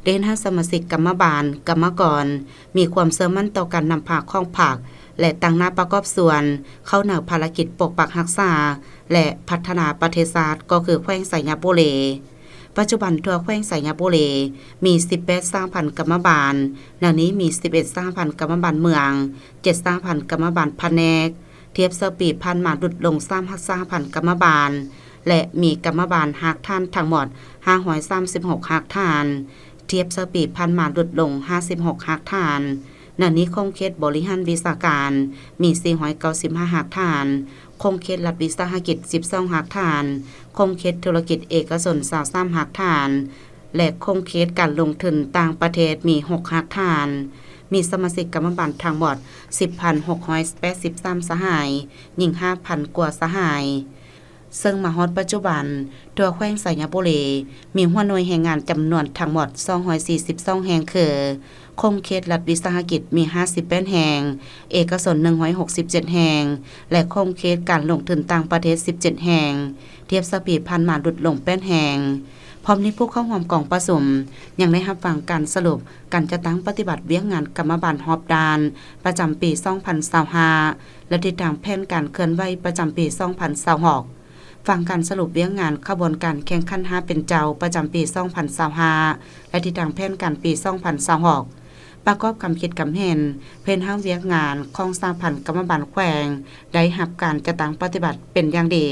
ໄດ້ເຮັດໃຫ້ສະມາຊິກກຳມະບານ, ກຳມະກອນ ມີຄວາມເຊື່ອໝັ້ນຕໍ່ການນຳພາຂອງພັກ ແລະ ຕັ້ງໜ້າປະກອບສ່ວນເຂົ້າໃນພາລະກິດປົກປັກຮັກສາ ແລະ ພັດທະນາປະເທດຊາດ ກໍຄືແຂວງໄຊຍະບູລີ. ປັດຈຸບັນທົ່ວແຂວງໄຊຍະບູລີມີສິບແປດສະຫະພັນກຳມະບານ, ໃນນີ້ມີສິບເອັດສະຫະພັນກຳມະບານເມືອງ, ເຈັດສະຫະພັນກຳມະບານພະແນກ, ທຽບໃສ່ປີຜ່ານມາຫຼຸດລົງສາມສະຫະພັນກຳມະບານ ແລະ ມີກຳມະບານຮາກຖານທັງໝົດຫ້າຮ້ອຍສາມສິບຫົກຮາກຖານ, ທຽບໃສ່ປີຜ່ານມາຫຼຸດລົງຫ້າສິບຫົກຮາກຖານ. ໃນນີ້ຂົງເຂດບໍລິຫານວິຊາການມີສີ່ຮ້ອຍເກົ້າສິບຫ້າຮາກຖານ, ຂົງເຂດລັດວິສາຫະກິດສິບສອງຮາກຖານ, ຂົງເຂດທຸລະກິດເອກະຊົນຊາວສາມຮາກຖານ ແລະ ຂົງເຂດການລົງທຶນຕ່າງປະເທດມີຫົກຮາກຖານ, ມີສະມາຊິກກຳມະບານທັງໝົດສິບພັນຫົກຮ້ອຍແປດສິບສາມສະຫາຍ, ຍິງຫ້າພັນກວ່າສະຫາຍ. ເຊິ່ງມາຮອດປັດຈຸບັນ, ທົ່ວແຂວງໄຊຍະບູລີມີຫົວໜ່ວຍແຮງງານຈຳນວນທັງໝົດສອງຮ້ອຍສີ່ສິບສອງແຫ່ງ ຄື ຂົງເຂດລັດວິສາຫະກິດມີຫ້າສິບແປດແຫ່ງ, ເອກະຊົນໜຶ່ງຮ້ອຍຫົກສິບເຈັດແຫ່ງ ແລະ ຂົງເຂດການລົງທຶນຕ່າງປະເທດສິບເຈັດແຫ່ງ, ທຽບໃສ່ປີຜ່ານມາຫຼຸດລົງແປດແຫ່ງ. ພ້ອມນີ້ຜູ້ເຂົ້າຮ່ວມກອງປະຊຸມຍັງໄດ້ຮັບຟັງການສະຫຼຸບການຈັດຕັ້ງປະຕິບັດວຽກງານກຳມະບານຮອບດ້ານປະຈຳປີສອງພັນຊາວຫ້າ ແລະ ທິດທາງແຜນການເຄື່ອນໄຫວປະຈຳປີສອງພັນຊາວຫົກ. ຟັງການສະຫຼຸບວຽກງານຂະບວນການແຂ່ງຂັນຫ້າເປັນເຈົ້າປະຈຳປີສອງພັນຊາວຫ້າ ແລະ ທິດທາງແຜນການປີສອງພັນຊາວຫົກ ປະກອບຄຳຄິດຄຳເຫັນເພື່ອເຮັດໃຫ້ວຽກງານຂອງສະຫະພັນກຳມະບານແຂວງໄດ້ຮັບການຈັດຕັ້ງປະຕິບັດເປັນຢ່າງດີ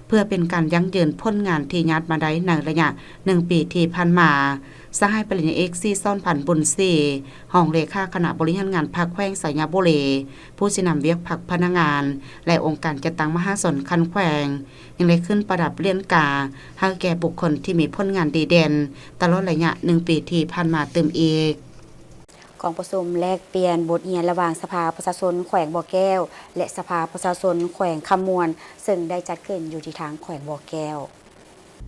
ເພື່ອເປັນການຢັ້ງຢືນຜົນງານທີ່ຍາດມາໄດ້ໃນໄລຍະໜຶ່ງປີທີ່ຜ່ານມາ. ສະຫາຍປະລິນຍາເອກ ສີສອນພັນ ບຸນສີ ຮອງເລຂາຄະນະບໍລິຫານງານພັກແຂວງໄຊຍະບູລີ, ຜູ້ຊີ້ນຳວຽກພັກພະນັກງານ ແລະ ອົງການຈັດຕັ້ງມະຫາຊົນຂັ້ນແຂວງ ຍັງໄດ້ຂຶ້ນປະດັບຫຼຽນກາໃຫ້ແກ່ບຸກຄົນທີ່ມີຜົນງານດີເດັ່ນຕະຫຼອດໄລຍະໜຶ່ງປີທີ່ຜ່ານມາຕື່ມອີກ. ກອງປະຊຸມແລກປ່ຽນບົດຮຽນລະຫວ່າງສະພາປະຊາຊົນແຂວງບໍ່ແກ້ວ ແລະ ສະພາປະຊາຊົນແຂວງຄຳມ່ວນ ເຊິ່ງໄດ້ຈັດຂຶ້ນຢູ່ທີ່ທາງແຂວງບໍ່ແກ້ວ.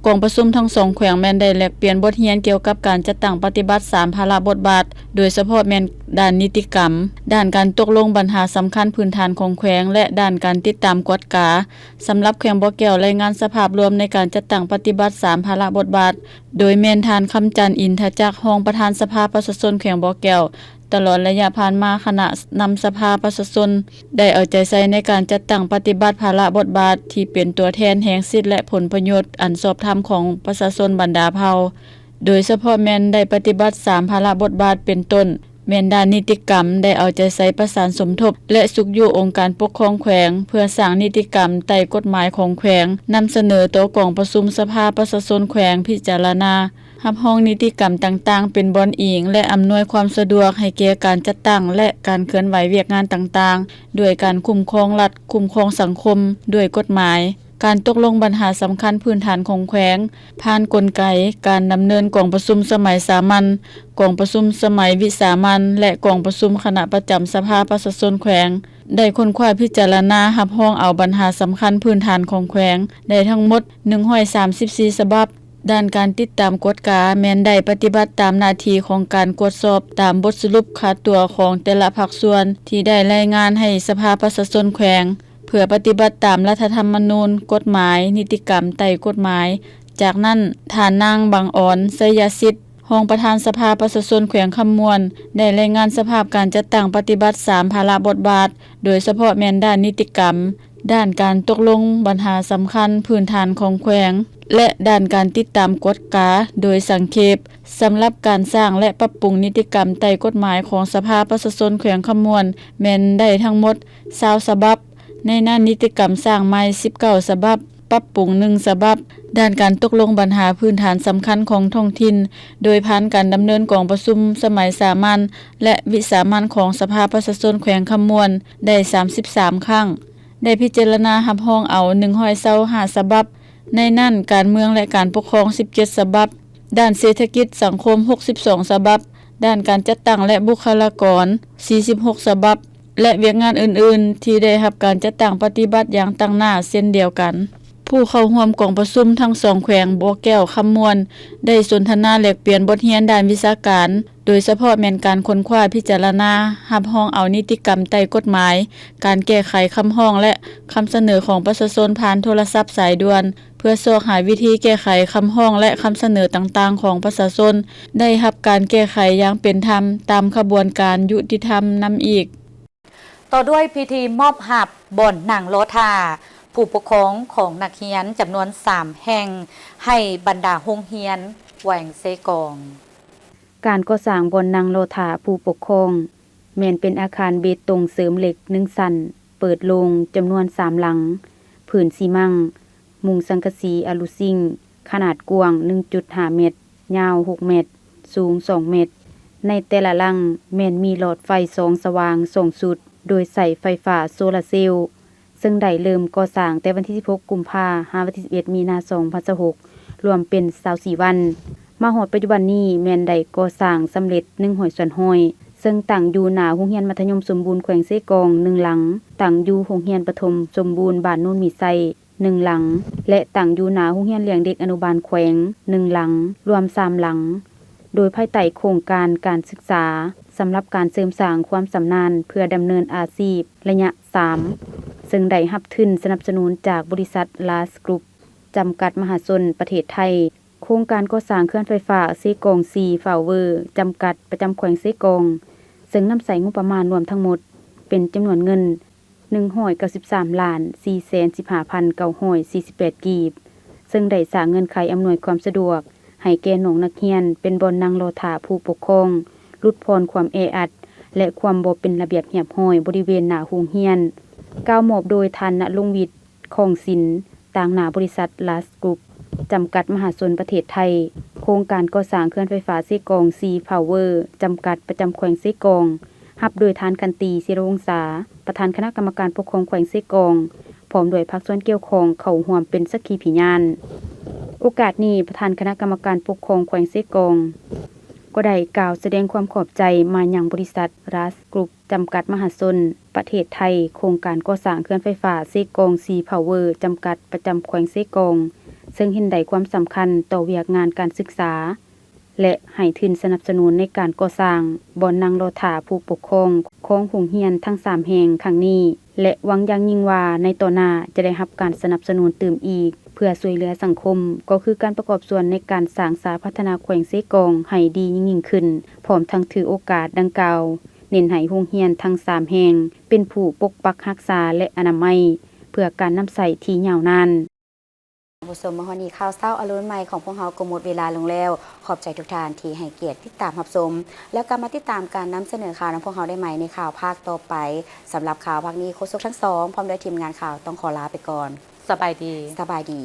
ກອງປະຊຸມທັງສອງແຂວງແມ່ນໄດ້ແລກປ່ຽນບົດຮຽນກ່ຽວກັບການຈັດຕັ້ງປະຕິບັດສາມພາລະບົດບາດ, ໂດຍສະເພາະແມ່ນດ້ານນິຕິກຳ, ດ້ານການຕົກລົງບັນຫາສຳຄັນພື້ນຖານຂອງແຂວງ ແລະ ດ້ານການຕິດຕາມກວດກາ. ສຳລັບແຂວງບໍ່ແກ້ວ ລາຍງານສະພາບລວມໃນການຈັດຕັ້ງປະຕິບັດສາມພາລະບົດບາດ, ໂດຍແມ່ນທ່ານ ຄຳຈັນ ອິນທະຈັກ ຮອງປະທານສະພາປະຊາຊົນແຂວງບໍ່ແກ້ວ. ຕະຫຼອດໄລຍະຜ່ານມາ, ຄະນະນຳສະພາປະຊາຊົນໄດ້ເອົາໃຈໃສ່ໃນການຈັດຕັ້ງປະຕິບັດພາລະບົດບາດທີ່ເປັນຕົວແທນແຫ່ງສິດ ແລະ ຜົນປະໂຫຍດອັນຊອບທຳຂອງປະຊາຊົນບັນດາເຜົ່າ, ໂດຍສະເພາະແມ່ນໄດ້ປະຕິບັດສາມພາລະບົດບາດ ເປັນຕົ້ນ ແມ່ນດ້ານນິຕິກຳ ໄດ້ເອົາໃຈໃສ່ປະສານສົມທົບ ແລະ ຊຸກຍູ້ອົງການປົກຄອງແຂວງ ເພື່ອສ້າງນິຕິກຳໃຕ້ກົດໝາຍຂອງແຂວງ, ນຳສະເໜີຕໍ່ກອງປະຊຸມສະພາປະຊາຊົນແຂວງພິຈາລະນາ. ຮັບຮອງນິຕິກຳຕ່າງໆ ເປັນບ່ອນອີງ ແລະ ອຳນວຍຄວາມສະດວກໃຫ້ແກ່ການຈັດຕັ້ງ ແລະ ການເຄື່ອນໄຫວວຽກງານຕ່າງໆ ດ້ວຍການຄຸ້ມຄອງລັດ, ຄຸ້ມຄອງສັງຄົມ ດ້ວຍກົດໝາຍ, ການຕົກລົງບັນຫາສຳຄັນພື້ນຖານຂອງແຂວງ, ຜ່ານກົນໄກການດຳເນີນກອງປະຊຸມສະໄໝສາມັນ, ກອງປະຊຸມສະໄໝວິສາມັນ ແລະ ກອງປະຊຸມຄະນະປະຈຳສະພາປະຊາຊົນແຂວງ, ໄດ້ຄົ້ນຄວ້າພິຈາລະນາຮັບຮອງເອົາບັນຫາສຳຄັນພື້ນຖານຂອງແຂວງ ໄດ້ທັງໝົດໜຶ່ງຮ້ອຍສາມສິບສີ່ສະບັບ. ດ້ານການຕິດຕາມກວດກາ ແມ່ນໄດ້ປະຕິບັດຕາມໜ້າທີ່ຂອງການກວດສອບຕາມບົດສະຫຼຸບຄາຕົວຂອງແຕ່ລະພາກສ່ວນ ທີ່ໄດ້ລາຍງານໃຫ້ສະພາປະຊາຊົນແຂວງ ເພື່ອປະຕິບັດຕາມລັດຖະທຳມະນູນ, ກົດໝາຍ, ນິຕິກຳໃຕ້ກົດໝາຍ. ຈາກນັ້ນ, ທ່ານນາງ ບັງອອນ ໄຊຍະສິດ ຮອງປະທານສະພາປະຊາຊົນແຂວງຄຳມ່ວນ ໄດ້ລາຍງານສະພາບການຈັດຕັ້ງປະຕິບັດສາມພາລະບົດບາດ, ໂດຍສະເພາະແມ່ນດ້ານນິຕິກຳ, ດ້ານການຕົກລົງບັນຫາສຳຄັນພື້ນຖານຂອງແຂວງ ແລະ ດ້ານການຕິດຕາມກວດກາໂດຍສັງເຂບ. ສຳລັບການສ້າງ ແລະ ປັບປຸງນິຕິກຳໃຕ້ກົດໝາຍຂອງສະພາປະຊາຊົນແຂວງຄຳມ່ວນ ແມ່ນໄດ້ທັງໝົດຊາວສະບັບ, ໃນນັ້ນນິຕິກຳສ້າງໃໝ່ສິບເກົ້າສະບັບ, ປັບປຸງໜຶ່ງສະບັບ, ດ້ານການຕົກລົງບັນຫາພື້ນຖານສຳຄັນຂອງທ້ອງຖິ່ນ ໂດຍຜ່ານການດຳເນີນກອງປະຊຸມສະໄໝສາມັນ ແລະ ວິສາມັນຂອງສະພາປະຊາຊົນແຂວງຄຳມ່ວນ ໄດ້ສາມສິບສາມຄັ້ງ. ໄດ້ພິຈາລະນາຮັບຮອງເອົາໜຶ່ງຮ້ອຍຊາວຫ້າສະບັບ, ໃນນັ້ນການເມືອງ ແລະ ການປົກຄອງສິບເຈັດສະບັບ, ດ້ານເສດຖະກິດສັງຄົມຫົກສິບສອງສະບັບ, ດ້ານການຈັດຕັ້ງ ແລະ ບຸກຄະລາກອນສີ່ສິບຫົກສະບັບ ແລະ ວຽກງານອື່ນໆ ທີ່ໄດ້ຮັບການຈັດຕັ້ງປະຕິບັດຢ່າງຕັ້ງໜ້າເຊັ່ນດຽວກັນ. ຜູ້ເຂົ້າຮ່ວມກອງປະຊຸມທັງສອງແຂວງບໍ່ແກ້ວຄຳມ່ວນ ໄດ້ສົນທະນາແລກປ່ຽນບົດຮຽນດ້ານວິຊາການ, ໂດຍສະເພາະແມ່ນການຄົ້ນຄວ້າພິຈາລະນາຮັບຮອງເອົານິຕິກຳໃຕ້ກົດໝາຍ, ການແກ້ໄຂຄຳຮ້ອງ ແລະ ຄຳສະເໜີຂອງປະຊາຊົນຜ່ານໂທລະສັບສາຍດ່ວນ ເພື່ອຊອກຫາວິທີແກ້ໄຂຄຳຮ້ອງ ແລະ ຄຳສະເໜີຕ່າງໆຂອງປະຊາຊົນ ໄດ້ຮັບການແກ້ໄຂຢ່າງເປັນທຳຕາມຂະບວນການຍຸຕິທຳນຳອີກ. ຕໍ່ດ້ວຍພິທີມອບຮັບບ່ອນນັ່ງລໍຖ້າຜູ້ປົກຄອງຂອງນັກຮຽນຈຳນວນສາມແຫ່ງ ໃຫ້ບັນດາໂຮງຮຽນແຂວງເຊກອງ. ການກໍ່ສ້າງບ່ອນນັ່ງລໍຖ້າຜູ້ປົກຄອງ ແມ່ນເປັນອາຄານເບຕົງເສີມເຫຼັກໜຶ່ງຊັ້ນ ເປີດໂລ່ງ ຈຳນວນສາມຫຼັງ, ພື້ນຊີມັງ ມຸງສັງກະສີອາລູຊິງ ຂະໜາດກວ້າງໜຶ່ງຈຸດຫ້າແມັດ, ຍາວຫົກແມັດ, ສູງສອງແມັດ. ໃນແຕ່ລະຫຼັງແມ່ນມີຫຼອດໄຟສ່ອງສະຫວ່າງສອງຊຸດ ໂດຍໃຊ້ໄຟຟ້າໂຊລາເຊວ, ເຊິ່ງໄດ້ເລີ່ມກໍ່ສ້າງແຕ່ວັນທີສິບຫົກ ກຸມພາ ຫາວັນທີສິບເອັດ ມີນາ ສອງພັນຊາວຫົກ ລວມເປັນຊາວສີ່ວັນ. ມາຮອດປັດຈຸບັນນີ້ແມ່ນໄດ້ກໍ່ສ້າງສຳເລັດໜຶ່ງຮ້ອຍສ່ວນຮ້ອຍ, ເຊິ່ງຕັ້ງຢູ່ໜ້າໂຮງຮຽນມັດທະຍົມສົມບູນແຂວງເຊກອງໜຶ່ງຫຼັງ, ຕັ້ງຢູ່ໂຮງຮຽນປະຖົມສົມບູນບ້ານໂນນມີໄຊ ໜຶ່ງຫຼັງ ແລະ ຕັ້ງຢູ່ໜ້າໂຮງຮຽນລ້ຽງເດັກອະນຸບານແຂວງໜຶ່ງຫຼັງ, ລວມສາມຫຼັງ, ໂດຍພາຍໃຕ້ໂຄງການການສຶກສາສຳລັບການເສີມສ້າງຄວາມຊຳນານເພື່ອດຳເນີນອາຊີບໄລຍະສາມ ເຊິ່ງໄດ້ຮັບທຶນສະໜັບສະໜູນຈາກບໍລິສັດ ລາສ ກຣຸບ ຈຳກັດມະຫາຊົນ ປະເທດໄທ, ໂຄງການກໍ່ສ້າງເຂື່ອນໄຟຟ້າເຊກອງສີ່ ພາວເວີ ຈຳກັດ ປະຈຳແຂວງເຊກອງ, ເຊິ່ງນຳໃຊ້ງົບປະມານລວມທັງໝົດເປັນຈຳນວນເງິນ ໜຶ່ງຮ້ອຍເກົ້າສິບສາມລ້ານສີ່ແສນສິບຫ້າພັນເກົ້າຮ້ອຍສີ່ສິບແປດກີບ, ເຊິ່ງໄດ້ສ້າງເງື່ອນໄຂອຳນວຍຄວາມສະດວກໃຫ້ແກ່ນ້ອງນັກຮຽນ ເປັນບ່ອນນັ່ງລໍຖ້າຜູ້ປົກຄອງ, ຫຼຸດຜ່ອນຄວາມແອອັດ ແລະ ຄວາມບໍ່ເປັນລະບຽບຮຽບຮ້ອຍບໍລິເວນໜ້າໂຮງຮຽນ. ກ່າວມອບໂດຍທ່ານ ນະລົງວິດ ຄອງສິນ ຕາງໜ້າບໍລິສັດ ລາສ ກຣຸບ ຈຳກັດມະຫາຊົນ ປະເທດໄທ. ໂຄງການກໍ່ສ້າງເຂື່ອນໄຟຟ້າເຊກອງສີ່ ພາວເວີ ຈຳກັດ ປະຈຳແຂວງເຊກອງ ຮັບໂດຍທ່ານ ຂັນຕີ ສີລະວົງສາ ປະທານຄະນະກຳມະການປົກຄອງແຂວງເຊກອງ ພ້ອມດ້ວຍພາກສ່ວນກ່ຽວຂ້ອງເຂົ້າຮ່ວມເປັນສັກຂີພະຍານ. ໂອກາດນີ້ ປະທານຄະນະກຳມະການປົກຄອງແຂວງເຊກອງ ກໍໄດ້ກ່າວສະແດງຄວາມຂອບໃຈມາຍັງບໍລິສັດ ລາສ ກຣຸບ ຈຳກັດມະຫາຊົນ ປະເທດໄທ, ໂຄງການກໍ່ສ້າງເຂື່ອນໄຟຟ້າເຊກອງສີ່ ພາວເວີ ຈຳກັດ ປະຈຳແຂວງເຊກອງ, ເ ເຊິ່ງເຫັນໄດ້ຄວາມສຳຄັນຕໍ່ວຽກງານການສຶກສາ ແລະ ໃຫ້ທຶນສະໜັບສະໜູນໃນການກໍ່ສ້າງບ່ອນນັ່ງລໍຖ້າຜູ້ປົກຄອງຂອງໂຮງຮຽນທັງສາມແຫ່ງຄັ້ງນີ້ ແລະ ຫວັງຢ່າງຍິ່ງວ່າໃນຕໍ່ໜ້າຈະໄດ້ຮັບການສະໜັບສະໜູນຕື່ມອີກ ເພື່ອຊ່ວຍເຫຼືອສັງຄົມ ກໍຄືການປະກອບສ່ວນໃນການສ້າງສາພັດທະນາແຂວງເຊກອງໃຫ້ດີຍິ່ງໆຂຶ້ນ, ພ້ອມທັງຖືໂອກາດດັ່ງກ່າວ ເນັ້ນໃຫ້ໂຮງຮຽນທັງສາມແຫ່ງເປັນຜູ້ປົກປັກຮັກສາ ແລະ ອະນາໄມ ເພື່ອການນຳໃຊ້ທີ່ຍາວນານ. ທ່ານຜູ້ຊົມ ມາຮອດນີ້ ຂ່າວເຊົ້າອາລຸນໃໝ່ຂອງພວກເຮົາກໍໝົດເວລາລົງແລ້ວ. ຂອບໃຈທຸກທ່ານທີ່ໃຫ້ກຽດຕິດຕາມຮັບຊົມ, ແລ້ວກັບມາຕິດຕາມການນຳສະເໜີຂ່າວນຳພວກເຮົາໄດ້ໃໝ່ໃນຂ່າວພາກຕໍ່ໄປ. ສຳລັບຂ່າວພາກນີ້ ໂຄສົກທັງສອງ ພ້ອມດ້ວຍທີມງານຂ່າວ ຕ້ອງຂໍລາໄປກ່ອນ. ສະບາຍດີ. ສະບາຍດີ.